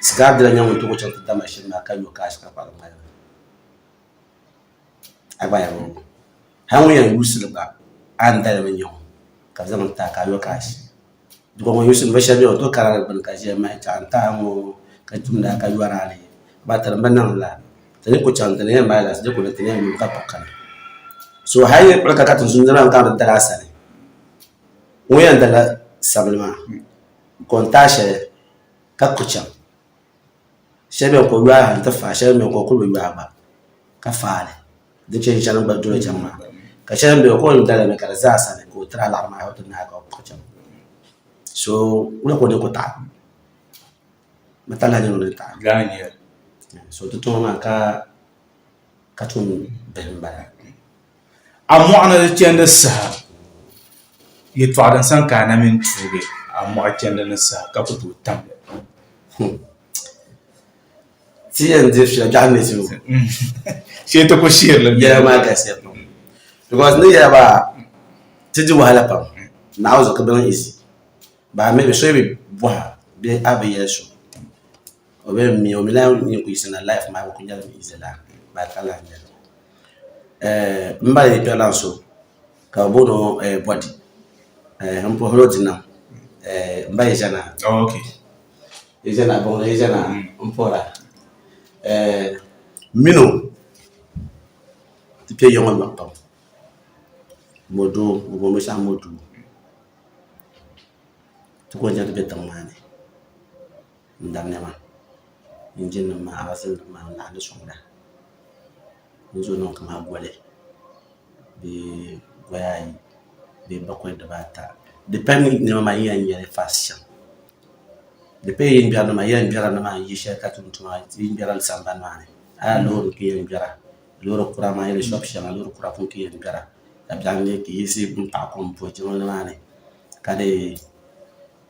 scrap dealer nyɛ ŋun tooi chaŋ ti da mashini maa ka yo cash ka kpalim ŋmaligi a gba yaa ŋɔ hali ŋun yɛn yuusi li gba a ni dalimi n-nyɛ o ka bɛ zaŋ ti a ka a yo cash because ŋun yuusi li binshɛli beni o tooi karila di gbuni ka ʒiya mahi chaɣ n-ti a ŋɔ ka tumda ka yɔri a li ba ti di bi niŋ la ti ni ku chaŋ ti ni yɛn mali la di kuli ti ni yɛn yuli ka kpuɣi kana so hali yi kpuɣi ka tinzun niriba maa ka di dali a sani ŋun yɛn dala sabili maa ka o ni taai shɛli ka kpuɣi chaŋ shɛli beni ka o yɔi n ti faai shɛli mi beni ka o kuli bi yɔi gba ka faali di chɛ shɛli gba doli chaŋ maa ka shɛli mi beni ka o ni dali mi ka di za a sani ka o tiri a laɣiri maa hali ti naai ka o kpuɣi chaŋ so wula ka o ni ku taɣi bi talahi nyɛ ŋun ni taɣi so ti tuma maa ka tum bihi m-bala. A mɔɣu ni chandi saha, yɛtɔɣa din sani ka a na mini tuugi a mɔɣu chandi ni saha ka ku tooi tam li. Ti yɛn diri shɛli biɛɣu ni zuɣu. Shee ti ku shihiri li. Yɛla maa galisiya pam because ni yɛla maa ti di wahala pam Naawuni zuɣu ka bi niŋ easy but maybe so yi bi bɔha bee a bi yɛli so o bi mi o mi lahi nyin ku yiɣisi na life maa bi ku nyɛla easy laa but ka lahi nyɛli. M ba yikpɛrilan so ka bɛ booni o Bɔdi m puhiri o di nam m ba yi ʒɛna yi ʒɛna bɔŋɔ yi ʒɛna m puhira m mini o ti kpe ya ŋɔ yɔɣu pam mɔdoo bɛ booni binshɛɣu mɔdoo ti ku yɛn chaŋ ti be tiŋ maa ni n-dari nɛma injin maa axle maa n-laɣindi sɔŋda. N zo niŋ kamani goli bee goya ayi bee bakɔi dibaata dipɛndi nɛma maa yi yɛn yɛli faasi shɛm di paya yi ni gbɛri maa yi yɛn gbɛrila nimaani yi shɛli ka tum tuma yi gbɛrila sambani maa ni a yaa loori ka yɛn gbɛra loori kura maa yɛli shɔp shɛŋa loori kura pun ka yɛn gbɛra ka biɛɣu nyɛ ka yiɣisi n paɣi kom puhi jiŋli nimaani ka dee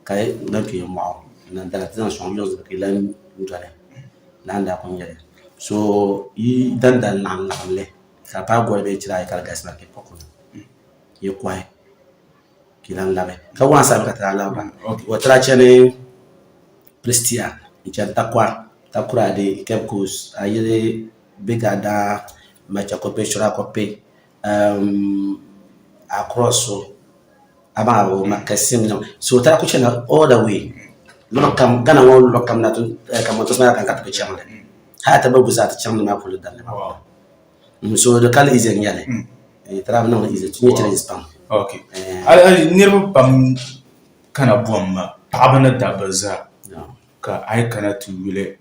ka lan kpe mɔɣu n dali ti zaŋ sɔŋ yuŋ ka yi lan doli lala n-daa kuli nyɛli so yi dandali laɣim laɣim li ka di paai goli bee chira ayi ka di galisi na ka yi kpuɣi kuni yi kɔhi ka yi lan labi ka waan saha mi ka ti daa labira o ti daa chani Prestea n-chani Tarkwa Takoradi Cape Coast Ayili Bigada Machakope Shirakope Across amaa o ma ka sim niŋ so o daa ku chana all the way luɣili kam Ghana ŋɔ luɣili kam na kamani maa ka ti ku chaŋ li hali ti bi zaa ti chaŋ ni maa polo dali maa so di kali easy n-nyɛli ti daa bi niŋdi easy ti nyɛ challenges pam. Okay niriba pam kana bɔhim ma paɣaba ni dabba zaa ka a yi kana ti yuli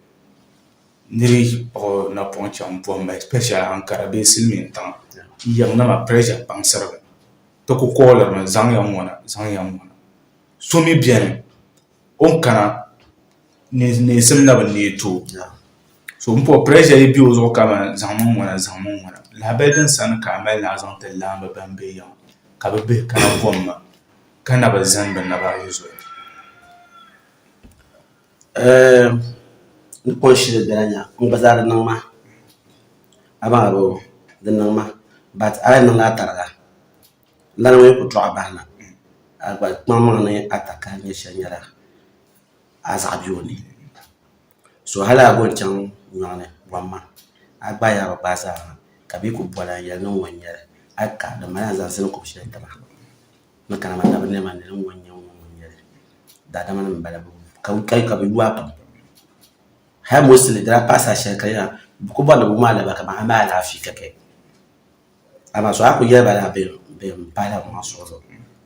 niri yi kpuɣi napɔŋ chaŋ bɔhim ma especially Ankara bee silimiin tiŋa yiŋnima pressure kpaŋsiri ba. Ti ku koolimi zaŋya ŋ-ŋɔ na zaŋya ŋ-ŋɔ na. So mi beni o ni kana neesim na bi neei ti o. So m po pressure yi be o zuɣu kaman zaŋmi ŋ-ŋɔ na zaŋmi ŋ-ŋɔ na. Lahabali din sani ka a mali ni a zaŋ ti laamba ban be yiŋa ka bɛ bihi kana bom ma ka na bi zani bɛ naba ayi zuɣu. N ni kɔŋ shili bela nya n gba zaa di niŋ ma amaa boo di niŋ ma but a yi niŋla a tariga lana ŋɔ yi ku tɔɣi bahi na a gba kpaŋmaŋ ni a takahi nyɛ shɛli nyɛla a zaɣ be o ni so hali a go n-chaŋ nyɔɣu ni bɔmma a gba yaa bi gbaai zaa ha ka bɛ yi ku boli a n-yɛli ni ŋɔ n-nyɛli a yi ka di mali a zaŋ zini kuɣ shɛli tiba. Ni kana maa na bi nɛma ni ŋɔ n-nyɛ ŋɔ n-nyɛli daadama nim m-bala ka bɛ yu a pam hali mostly di daa paai saha shɛli ka yaa bɛ ku bɔri ni bɛ wum a laba kaman a mali alaafee kɛkɛ amaa so a ku yɛli ba la bɛ pahila bɛ maŋ suhu zuɣu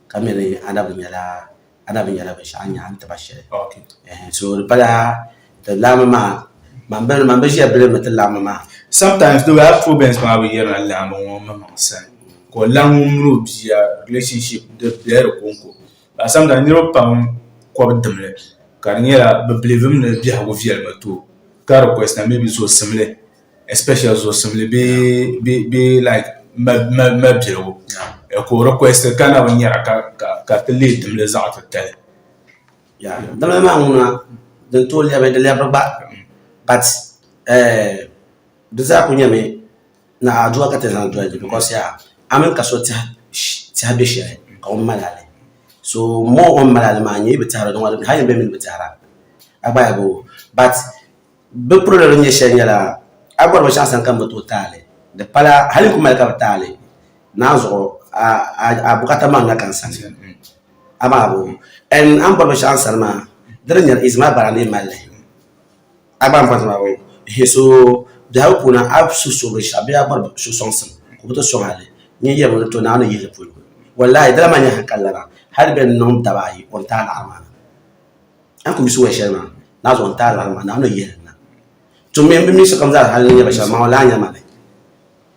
ka mi ni a na bi nyɛla a na bi nyɛla binshɛɣu a ni nya a ni ti ba shɛli so di pala ti laamba maa man bi ʒiya bilimi ti laamba maa. Sometimes though we have problems maa bi yirina laamba ŋɔ maŋmaŋ sani ka o lahi ŋun mini o bia relationship di bela di kɔŋko but sometimes niriba pam kɔbi dimli ka di nyɛla bɛ believe mi ni biɛhigu viɛlimi to ka request na maybe zosimli especially zosimli bee like mabiligu ka o request ka na bi nyara ka ti leei dimli zaɣ titali. Dimli maa ŋuna din tooi lɛbi di lɛbiri gba but di zaa ku nyɛmi ni aduwa ka ti zaŋ doli li because yaa a mini ka so tɛha bɛ shɛli. ka ŋun mali a li. So more o ni mali a li maa, n-nyɛ yi bi tɛhira dama hali bɛ mi ni bi tɛhira a gba yaa bo but bɛ problem ni nyɛ shɛli nyɛla a bɔri binshɛɣu sani ka m bi tooi taai li. Di pala hali n ku mali ka bi taai li naa zuɣu a bukata maa na ka n sani amaa bo and a ni bɔri binshɛɣu n sani maa di ni nyɛri is my bad a ni mali li. A gba ni bɔri maa bo so biɛhigu puuni a suhu suhu binshɛɣu bee a bɔri so sɔŋsim ka o bi ti sɔŋ a li nyini yɛlimi ni to Naawuni ni yihi li polo. Wallahi di lahi maa nyɛ hankali lana hali bɛ ni niŋ daba ayi o ni taai laɣiri maa na. A ni ku yusi waya shɛli maa naa zuɣu n taai laɣiri maa Naawuni ni yihi li na. To mi bi mi sokam zaa hali ni nyɛ binshɛɣu maa o lahi nya ma ni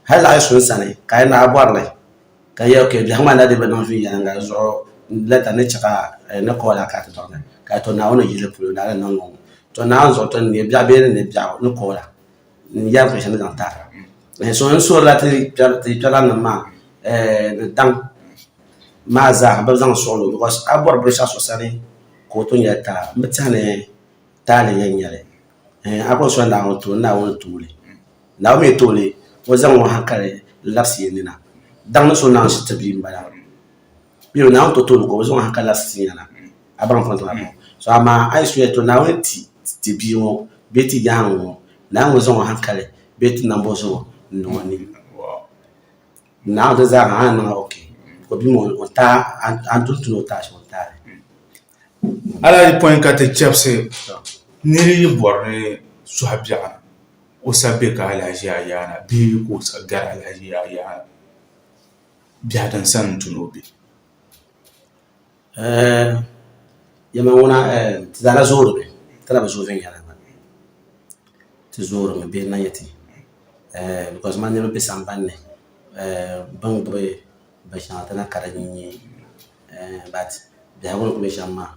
hali laɣi so n sani ka a yi naai bɔri li ka yɛli ok biɛhigu maa na dii bi niŋ viɛnyɛliŋga di zuɣu lɛta ni chɛ ka ni call a ka a ti dɔɣi ka to Naawuni ni yihi li polo naa ni niŋ ŋɔ to Naawuni zuɣu to ni neei biɛɣu bee ni neei biɛɣu ni call a n yɛri binshɛli ni zaŋ taara so n suhurila ti kpɛrinim maa ni daŋ maa zaa bi zaŋ suɣulo because a bɔri binshɛɣu so sani ka o tooi nyɛli taa n bi tɛhi ni taali n yɛn nyɛli a kuli soli Naawuni tooni Naawuni tooli Naawuni mi tooli o zaŋ o hankali labisi ya nina daŋ ni so naan ʒi ti bia n-bala bee Naawuni tooi tooli ka o zaŋ o hankali labisi ti ya na a baŋ point maa bɔ so amaa a yi suya to Naawuni ti ti bia ŋɔ bee ti yaŋ ŋɔ Naawuni zaŋ o hankali bee ti nambo zuɣu n-niŋ o ni Naawuni ti zaa a ni niŋ ok ka bia maa o taai a ni tuhi ni o taai shɛm o taai li. Alhaji pɔi ka ti chɛbisi niri yi bɔri ni suhi biɛɣu o sa be ka alahiʒi ayaana bee ka o sa gari alahiʒi ayaana biɛhi din sani n-tu ni o be. Yɛma ŋuna ti zaa na zoorimi ti na bi zooi viɛnyɛliŋga ti zoorimi bee n-na nyɛ ti because man niriba be sambani ni bɛ ni gbubi binshɛŋa ti na ka di nyee but biɛhigu ni kuli be shɛm maa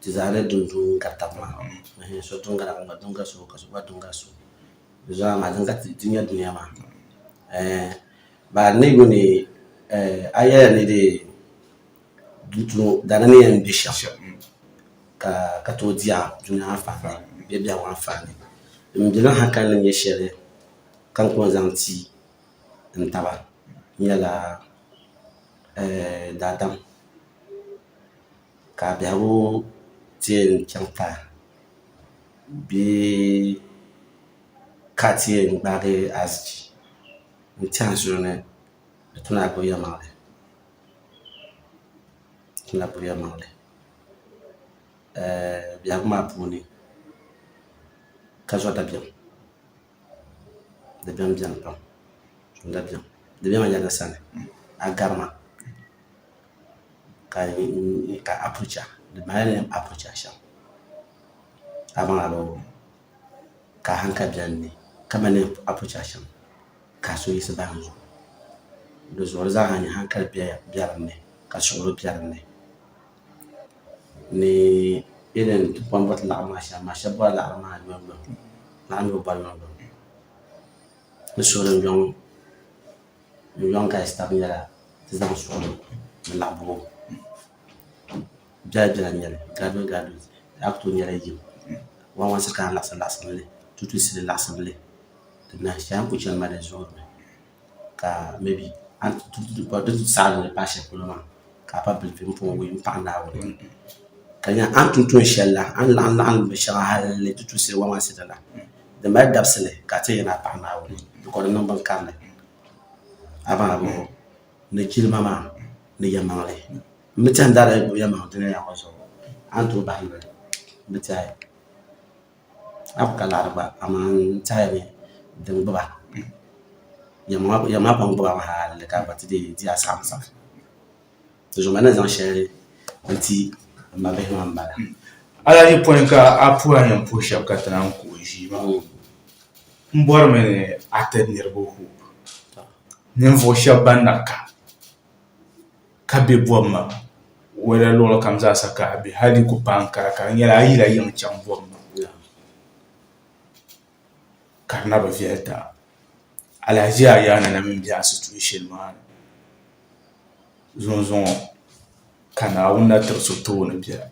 ti zaa ni du n-du n-gari taba maa so du n-gari a gba du n-gari so ka so gba du n-gari so di zuɣu amaa din ka ti nya dunia maa but n ni yuuni a yɛliya ni dee dana ni yɛn be shɛm ka tooi di a dunia anfaani bee biɛhigu anfaani m bilim hankali ni nyɛ shɛli ka n ku zaŋ ti n taba nyɛla daadam ka biɛhigu ti yɛn chaŋ taai bee ka ti yɛn gbaagi azichi n-tɛhi n suhu ni di tu ni a gbubi yɛlimaŋli. Ti na gbubi yɛlimaŋli biɛhigu maa puuni ka zo dabiɛm dabiɛm biɛni pam dabiɛm dabiɛm maa nyɛla di sani a garima ka apucha di mali ni apucha shɛm a baŋ a ka a hankali bɛ dinni ka mali ni apucha shɛm ka so yiɣisi bahi n zuɣu di zuɣu di zaa ha nyɛ hankali bɛ dinni ka suɣuli bɛ dinni ni ti pon bɔri laɣiri maa shɛm maa shɛba bɔri laɣiri maa yomyom laɣiri mi bi bɔri yomyom ni suhuri n yɔŋ galisi taba nyɛla ti zaŋ suɣuli ni laɣi bɔbigu biɛla biɛla n nyɛli graduate graduate a ku tooi nyɛla yim 1 1 ka laɣisi laɣisimi li 2 2 3 laɣisimi li Di nahi shɛli a ni ku chani maa di zoorimi ka maybe a ni di ti saɣim ni paai shɛli polo maa ka a pa bilifi m-puhi wee m-paɣi Naawuni ka di nyɛla a ni tum tuun shɛli la a ni laɣim laɣim binshɛŋa hali ti tuhi sili 1 1 sili la di mali dabisili ka a ti yɛn a paɣi Naawuni because di niŋ bin karili a baŋ a bɔŋɔ ni jilima maa ni yɛlimaŋli m bi tɛhi ni daa gbubi yɛlimaŋli dunia ŋɔ zuɣu a ni tooi bahi noli m bi tɛhi. A ku ka laɣiri gba amaa n tɛhiya ni din gbuba yɛm maa pun gbuba mi hali ka gba ti dii di a saɣim saɣim. Di zuɣu man ni zaŋ shɛli n-ti m mabihi maa m-bala. Alhaji pɔi ka a puhi a ni yɛn puhi shɛba ka ti naan ku o ʒii maa, m bɔrimi ni a ti niriba hope. Ninvuɣ shɛba ban na ka. Ka bɛ bɔbi ma, wala luɣili kam zaa sa ka a be, hal di ku paai n-kara ka di nyɛla a yila yiŋ chaŋ bɔbi ma, ka di na bi viɛli ti a. Alahiʒi Ayaana na mini be a situation maa ni zuŋzuŋɔ ka Naawuni na tiri so tooni biɛla.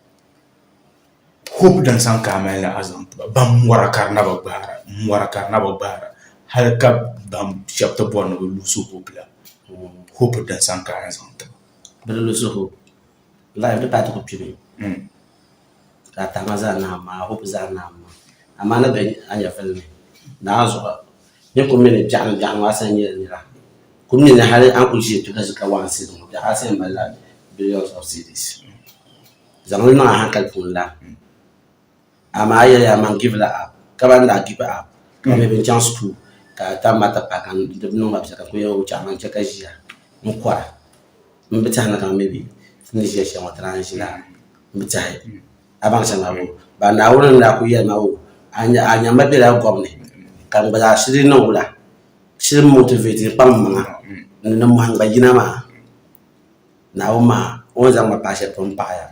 Hope din sani ka a mali ni a zaŋ ti ba, ban mɔra ka di na bi gbaara, m-mɔra ka di na bi gbaara hali ka ban shɛba ti bɔri ni bɛ lose hope la, hope din sani ka a yɛn zaŋ ti ba. Bɛ di lose hope. Life di paai ti ku kpimi ka a tahima zaa naai maa, a hope zaa naai maa. Amaa ni be a nyɛvili ni, Naa zuɣu ni ku mi ni biɛɣuni biɛɣuni ŋɔ a sani nyɛla nira. Ku mi ni hali a ni kuli ʒiya kpe ka ʒi ka one cedi ŋɔ biɛɣu a sani malila billions of cedis. Zaŋ li niŋ a hankali puuni la. Amaa a yɛliya man give la up ka ban daa give up ka bɛ bi chaŋ school ka tam maa ti paai ka di niŋ ba biɛla ka n kuli yɛli o chaŋ man chɛ ka ʒiya n kɔra m bi tɛhi ni kamani maybe ti ni ʒiya shɛm ŋɔ ti naan ʒi lala m bi tɛhi a baŋ shɛm maa boo ba Naawuni ni daa kuli yɛli ma o a nyamma bela gɔbu ni ka n gba zaa shiri niŋ wula shiri motivate n kpaŋ m maŋa ni nimmɔhi n gba yina maa. Naawuni maa o ni zaŋ ma paai shɛli polo m paɣiya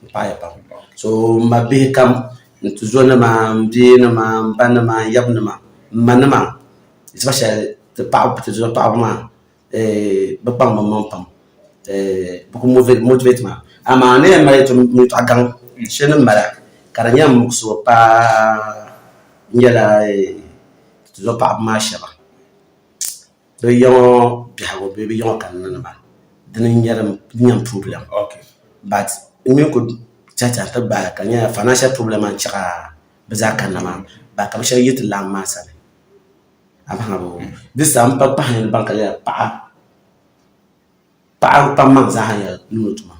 m paɣiya pam. So m ma bihi kam n tuzonima m biinima m banima n yabinima m manima especially ti paɣaba ti tuzo paɣaba maa bɛ kpaŋ bɛ maŋ pam bɛ ku motivate ma amaa n ni yɛn mali yɛltɔɣa gaŋ shɛli ni m-bala ka di nyɛ m muɣisigu paa nyɛla ti tuzo paɣaba maa shɛba. Bɛ ya ŋɔ biɛhigu bee bɛ ya ŋɔ kanna ni maa dini n-nyɛ n problem but n mi ku tɛhi tɛha ti gbaai ka di nyɛla financial problem maa n-chɛ ka bɛ zaa kanna maa but ka bɛ shɛba yi ti laɣim maa sani a baŋ a bɔŋɔ di saha m pa pahi ni baŋ ka di nyɛla paɣa paɣa kpaŋmaŋ zaa nyɛla nuu tuma.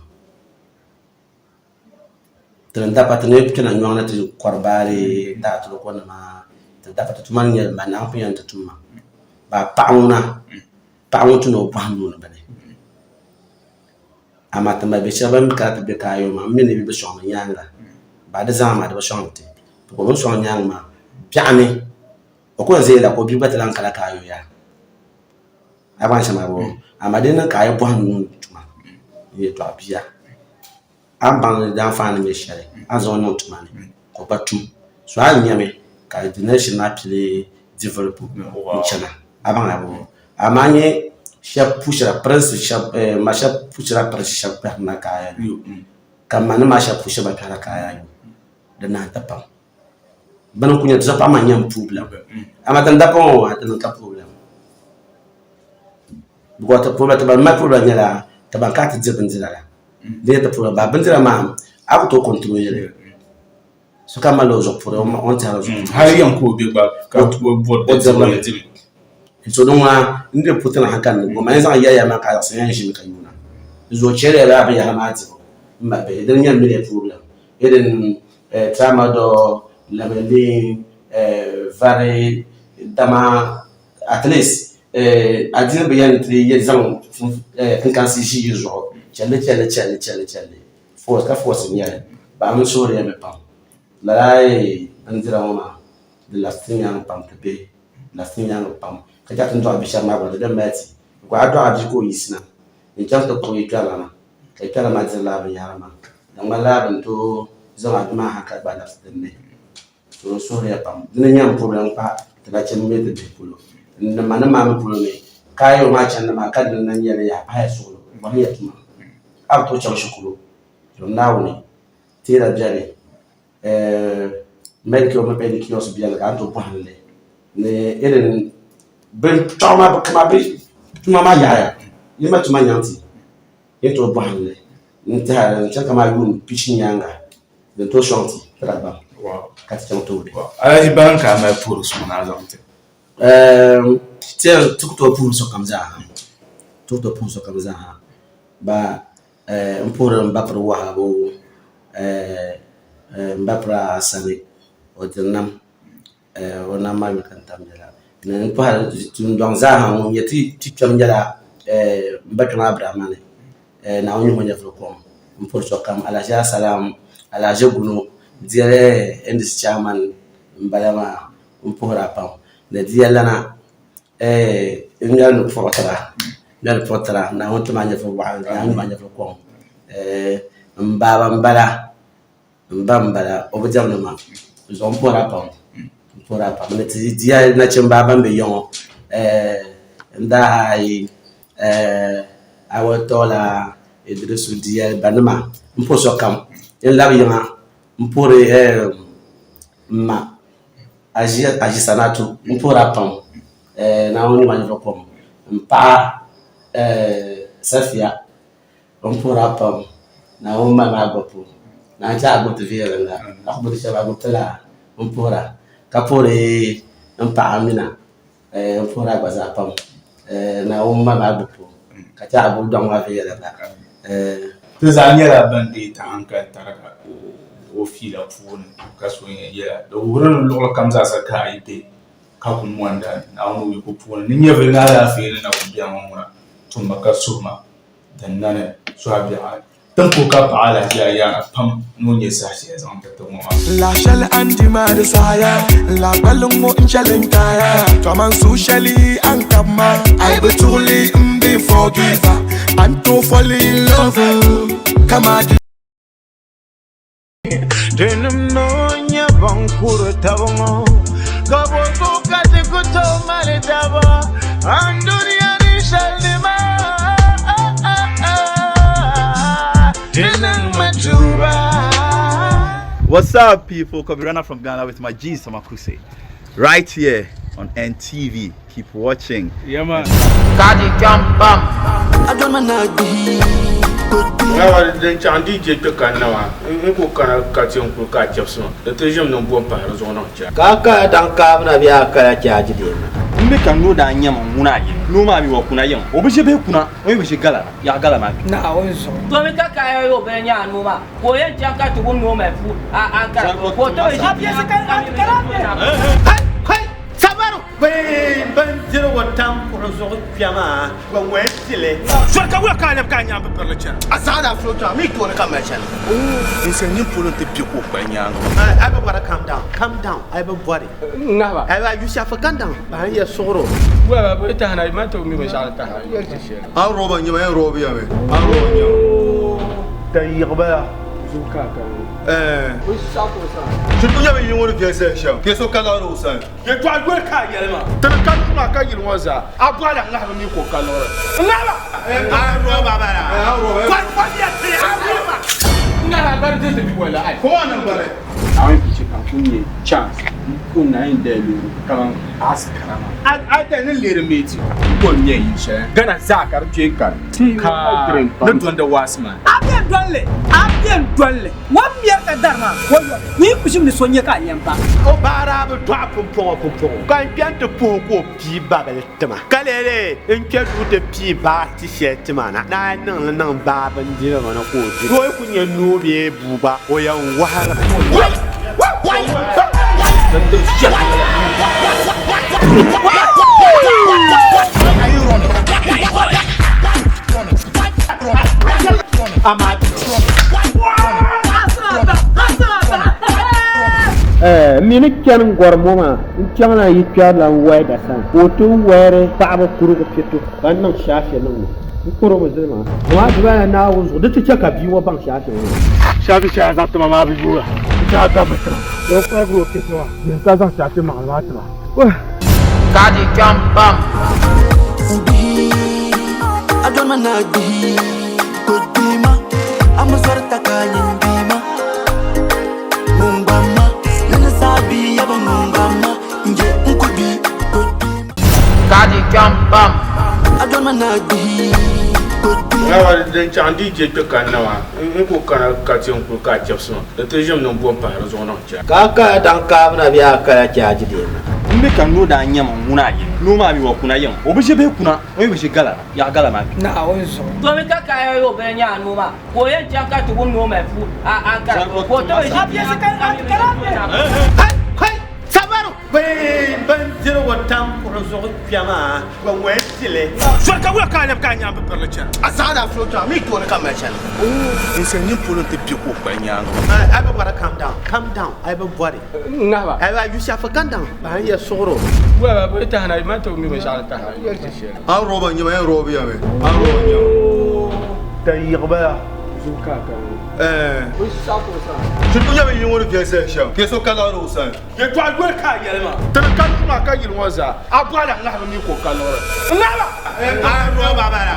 Ti ni dapa ti ni kpɛna nyɔŋ ni ti kɔri baari daatiligu nima ti dapa ti tuma n-nyɛ li maa Naawuni pun yɛli ni ti tum maa ba paɣa ŋuna paɣa ŋun tu ni o bɔhim yuuni bini amaa ti mali bihi shɛba ban kana ti be kaayo maa m mi ni bɛ bi sɔŋdi nyaaŋa ba di zaŋ maa di bi sɔŋdi ti ka o bi sɔŋ nyaaŋa maa biɛɣuni o ku yɛn zaya la ka o bia gba ti lahi kana kaayo yaha. A baŋ shɛm maa bɔ amaa di niŋ ka a yi bɔhim nuu tuma n-yɛltɔɣa bia a ni baŋ di anfaani ni nyɛ shɛli a ni zaŋ o niŋ tuma ni ka o gba tum so a ni nyami ka generation maa pili develop n-chana a baŋ a bɔ amaa a nya shɛba pushira pirinsi shɛba ma shɛba pushira pirinsi shɛba kpɛhirina ka a ka ma nima shɛba pushiri ba kpɛhira ka a di nahi ti pam. Bini n-kuli nyɛ ti zuɣu paɣa maa n-nyɛ m problem amaa ti ni dappa ŋɔ maa ti niŋ ka problem because ti problem ti ban mali problem nyɛla ti ban kana ti diri bindira la di nyɛ ti problem ba bindira maa a ku tooi control li sokam malila o zuɣu puri o ni tɛhiri o zuɣu puri Hali yɛn ka o be gba ka o bɔri o dirili mi so din ŋuna n di puti na hankali ni goma n zaŋ yɛliya maa ka a zaɣisi yɛn ʒimi ka yuuna di zuɣu chɛliya lala binyahari maa dibu m ma bihi dini nyɛ m mi problem irin tramadol, laminin, vari, dama at least adiini bi yɛn ti zaŋ kinkansi ʒi yi zuɣu chɛlli chɛlli chɛlli chɛlli chɛlli ka force n nyɛli bahi mi suhuri mi pam lala bindira ŋɔ maa di labisi ti nyaanga pam ti bihi di labisi ti nyaanga pam ka chɛ ti ni dɔɣi bia shɛba maa gba di bɛ mali ti a dɔɣi bia ka o yiɣisina n chaŋ ti kpuɣi yikpɛrilana ka yikpɛrilana maa diri lala binyahari maa di ŋmanila bɛ ni tooi zaŋ a duma ha ka gba labisi din ni. So n suhiriya pam dini n-nyɛ m problem kpa ti nachimba mini ti bihi polo. N ni ma ni maa mi polo mi ka a yɛli o maa chandi maa ka dini lan nyɛli yaha pahiya suɣulo bɔhimiya tuma a bi tooi chaŋ shikuru dom Naawuni teera beni manicure mini pedicures beni ka a ni tooi bɔhim li ni irin bin chuɣu maa bi kama bi tuma maa yaɣaya yi mali tuma nyaŋ ti yi ni tooi bɔhim li n tɛha n chɛ kaman yuun pishi nyaaŋa din tooi sɔŋ ti ti Dagbaŋ ka ti chaŋ tooni. Alhaji Baŋ ka a mali puhiri suŋ ni a zaŋ ti? Ti ku tooi puhiri sokam zaa ha ti ku tooi puhiri sokam zaa ha ba n puhiri m ba piri Wahabu m ba piri Asani o diri nam o nam maa yuli ka n tam biɛla ni n pahi dundɔŋ zaa ha ŋun nyɛ ti kpɛm nyɛla m ba kpɛm Abdulrahmani Naawuni nyuhi o nyɛvuli kom m puhiri sokam Alhaji Asalam Alhaji Guno diɛli NDC chairman m bala maa m puhiri a pam ni diɛli lana n ŋmɛri ni puɣiri tira n ŋmɛri ni puɣiri tira Naawuni ti ma nyɛvuli waɣinli Naawuni nyuhi a nyɛvuli kom m baaba m bala M ba m-bala o bi diɛmdi ma zuɣu m puhiri a pam m puhiri a pam ni ti diya nachimba ban be ya ŋɔ n daa yi Awɔtɔla Idirisu diya banima m puhi sokam n labi yiŋa m puhiri m ma Aʒisanatu m puhiri a pam Naawuni nyuhi a nyɛvili kom m paɣa Safiya. O ni puhiri a pam, Naawuni mali ma a gbibbu. Naa n-chɛ a gbibi ti viɛnyɛliŋga, a ku bi ti shɛba a gbibi ti la m puhir a, ka puhiri m paɣa Amina, m puhiri a gba zaa pam. Naawuni mali ma a gbibbu, ka chɛ a gbibi dɔŋ maa viɛnyɛliŋga. Ti zaa nyɛla ban deei ti hankali tariga o fiila puuni ka so yɛn yɛla. Di wuhiri ni luɣili kam zaasa ka a yi be ka ku mɔnda Naawuni o yiko puuni ni nyɛvili ni alaafee ni na ku be a ŋɔ ŋuna tummi ka suhima din nani suhi biɛɣu Tin puhi ka paɣa alahichi ayaana pam ni o nyɛ saha shɛli zaŋ ti ti ŋɔ maa. La shɛli a ni di maa di saɣaya n la gbaliŋ ŋɔ n chɛli n taaya to aman suhu shɛli a ni kabi ma a yi bi tuɣili n bi forgive a ni tooi fall in love kamaa di Dinim no nyɛ ban kuri taba ŋɔ ka bo zuɣu ka ti ku tooi mali taba anduniya ni shɛli ni maa di niŋ ma tuuba. What's up, people? Kobe Rana from Ghana with my G Samakuse. Right here on NTV. Keep watching. Yeah, man. Kadi jam bam. Din chaŋ DJ kpe kanna maa n ku kana ka ti n kuli ka a chɛbisi ma di ti ʒim ni bom pahi di zuɣu niŋ chɛ. Ka a kaya daŋ kaabu na bee a kaya chaaji dee na? M mi ka noo daa nyama ŋuna a yiŋ. Noo maa mi wa kuna yiŋ. O bi ʒe bee kuna, o mi bi ʒe gala na. Yaɣa gala maa kpi. Naawuni zuɣu. To mi ka kaya yo bɛ nya noo maa ka o yɛn chaŋ ka ti wum ni o mali puu a Ankara ka o ti bi ʒi Sabaru bee bindirigu tam kuɣu zuɣu kpɛ maa bɛ ŋɔya tili. Zɔri ka wula ka a lɛbi ka a nyaŋ bi pirili chana? A zaɣila a fulo kpɛŋ, a mi tooni ka mali chana. Ninsal nini polo nti be ka o kpali nyaaŋa. A bi bɔri calm down, calm down, a bi bɔri. Ŋahiba. A ba Yusufu calm down, ba n yɛ suɣuro. Wula ba bi tahina, man ti mi binshɛɣu ni tahina. A rɔba n-nyɛ ma, yan rɔbi ya mi. A rɔba n-nyɛ ma. Tayiɣibala. Shikuru nyɛla yili ŋɔ ni viɛli saha shɛm, ka so ka liɣiri o sani. Yɛtɔɣa yoli ka a yɛli maa. Tini ka nuhi maa ka yili ŋɔ zaa. A bɔhila ŋahiba mi ka o ka liɣiri. Ŋahiba! A rɔba bala. Ŋahiba bari diriti bipola ai. Come on bari. Naawuni ku chɛ ka n ku nya chance n-ku naai n-dali loori kaman askara maa. A dali ni leeri meeti n-ko n-nya yil shɛli Ghana zaa ka di kpe kari ka ni dondi waasi maa. A bɛn doli li, a bɛn doli li. O ni mɛri ka dari maa, o yɔri. Yi ku ʒim ni so nya ka a nya m-pa. O ba daa bi dɔɣi pumpɔŋɔ pumpɔŋɔ, ka n kpe nti puhi ka o pii babili ti ma, ka lee lee n kpe duu ti pii baa ti shɛli ti ma na. Naa niŋ li niŋ baa bindirigu ni ka o di. O yi ku nya noo bee bua gba, o yɛn wɔhirimi. N mi ni chani n-gɔri ŋɔ maa, n chaŋla yi kpɛrila n-wɛda sani ka o ti wɛri paɣiba kurigu pito ka n niŋ shaafe niŋ li. N kurimi zili maa. Amaa dibala Naawuni zuɣu di ti chɛ ka bia ŋɔ baŋ shaafe ŋɔ. Shaafe shɛli a zaŋ ti ma maa bi yooi a, di chɛ a gabimi ti ma. O kparigiri o pito maa, bɛ ka zaŋ shaafe maŋli maa ti ma. Din chaŋ DJ kpe kanna maa n ku kana ka ti n kuli ka a chɛbisi ma di ti ʒim ni bom pahi di zuɣu niŋ chɛ. Ka a kaya daŋ kaabu na bee a kaya chaaji dee na? M mi ka noo daa nyama ŋuna a yiŋ. Noo maa mi wa kuna yiŋ. O bi ʒe bee kuna, o mi bi ʒe gala na. Yaɣa gala maa kpi. Naawuni zuɣu. To mi ka kaya yo bɛ nya noo maa ka o yɛn chaŋ ka ti wum ni o mali puu a Ankara ka o ti bi ʒi Sabaru bee bindirigu tam kuɣu zuɣu kpɛ maa bɛ ŋɔya tili. Zɔri ka wula ka a lɛbi ka a nyaŋ bi pirili chana? A zaɣila a fulo kpɛŋ, a mi tooni ka mali chana. Ninsal nini polo nti be ka o kpali nyaaŋa. A bi bɔri calm down, calm down, a bi bɔri. Ŋahiba. A ba Yusufu calm down, ba n yɛ suɣuro. Wula ba bi tahina, man ti mi binshɛɣu ni tahina. A rɔba n-nyɛ ma, yan rɔbi ya mi. A rɔba n-nyɛ ma. Tayiɣibala. Shikuru nyɛla yili ŋɔ ni viɛli saha shɛm, ka so ka liɣiri o sani. Yɛtɔɣa yoli ka a yɛli maa. Tini ka nuhi maa ka yili ŋɔ zaa. A bɔhila ŋahiba mi ka o ka liɣiri. Ŋahiba! A rɔba bala.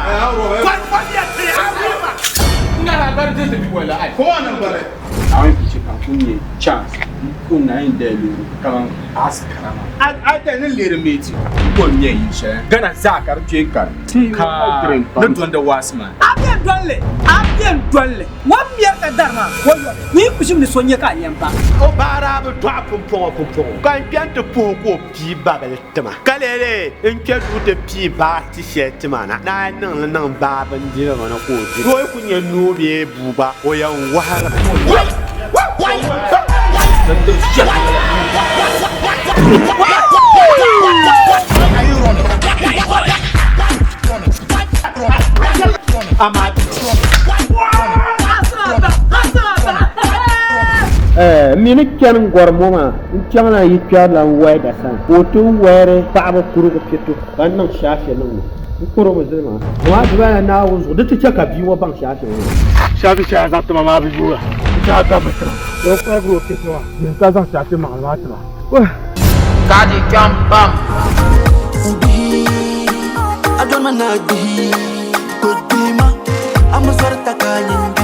Ŋahiba bari diriti bipola ai. Come on bari. Naawuni ku chɛ ka n ku nya chance n-ku naai n-dali loori kaman askara maa. A dali ni leeri meeti n-ko n-nya yil shɛli Ghana zaa ka di kpe kari ka ni dondi waasi maa. A bɛn dolli, a bɛn dolli, o mɛri ka dari maa, o yɔli, nyin yi ku ʒimi ni so nya ka a lɛm pa. O baa daa bi dɔɣi pumpɔŋɔ pumpɔŋɔ, ka n kpe nti puhi ka o pii babili ti ma, ka lee lee n kpe duu ti pii baa ti shɛli ti ma na, ni a yi niŋ li niŋ baa bindirigu ni ka o di, o yi ku nya noo bee bua gba, o yɛn wɔhirimi. N mi ni chani n-gɔri mɔ maa, n chaŋla yi kpɛrila n-wɛda sani ka o ti wɛri paɣiba kurigu piɛto ka n niŋ shaafe niŋ li. N kurimi zili maa. Amaa dibala Naawuni zuɣu di ti chɛ ka bia ŋɔ baŋ shaafe ŋɔ maa. Shaafe shɛli a zaŋ ti ma maa bi yooi a. N chɛ a gabimi ti ma. O kparigiri o piɛto maa, yin ka zaŋ shaafe maŋli maa ti ma. Ka di kpɛm pam. Bihi, a dɔni ma na bihi, ko bihi ma, a mi zɔri taka nyin.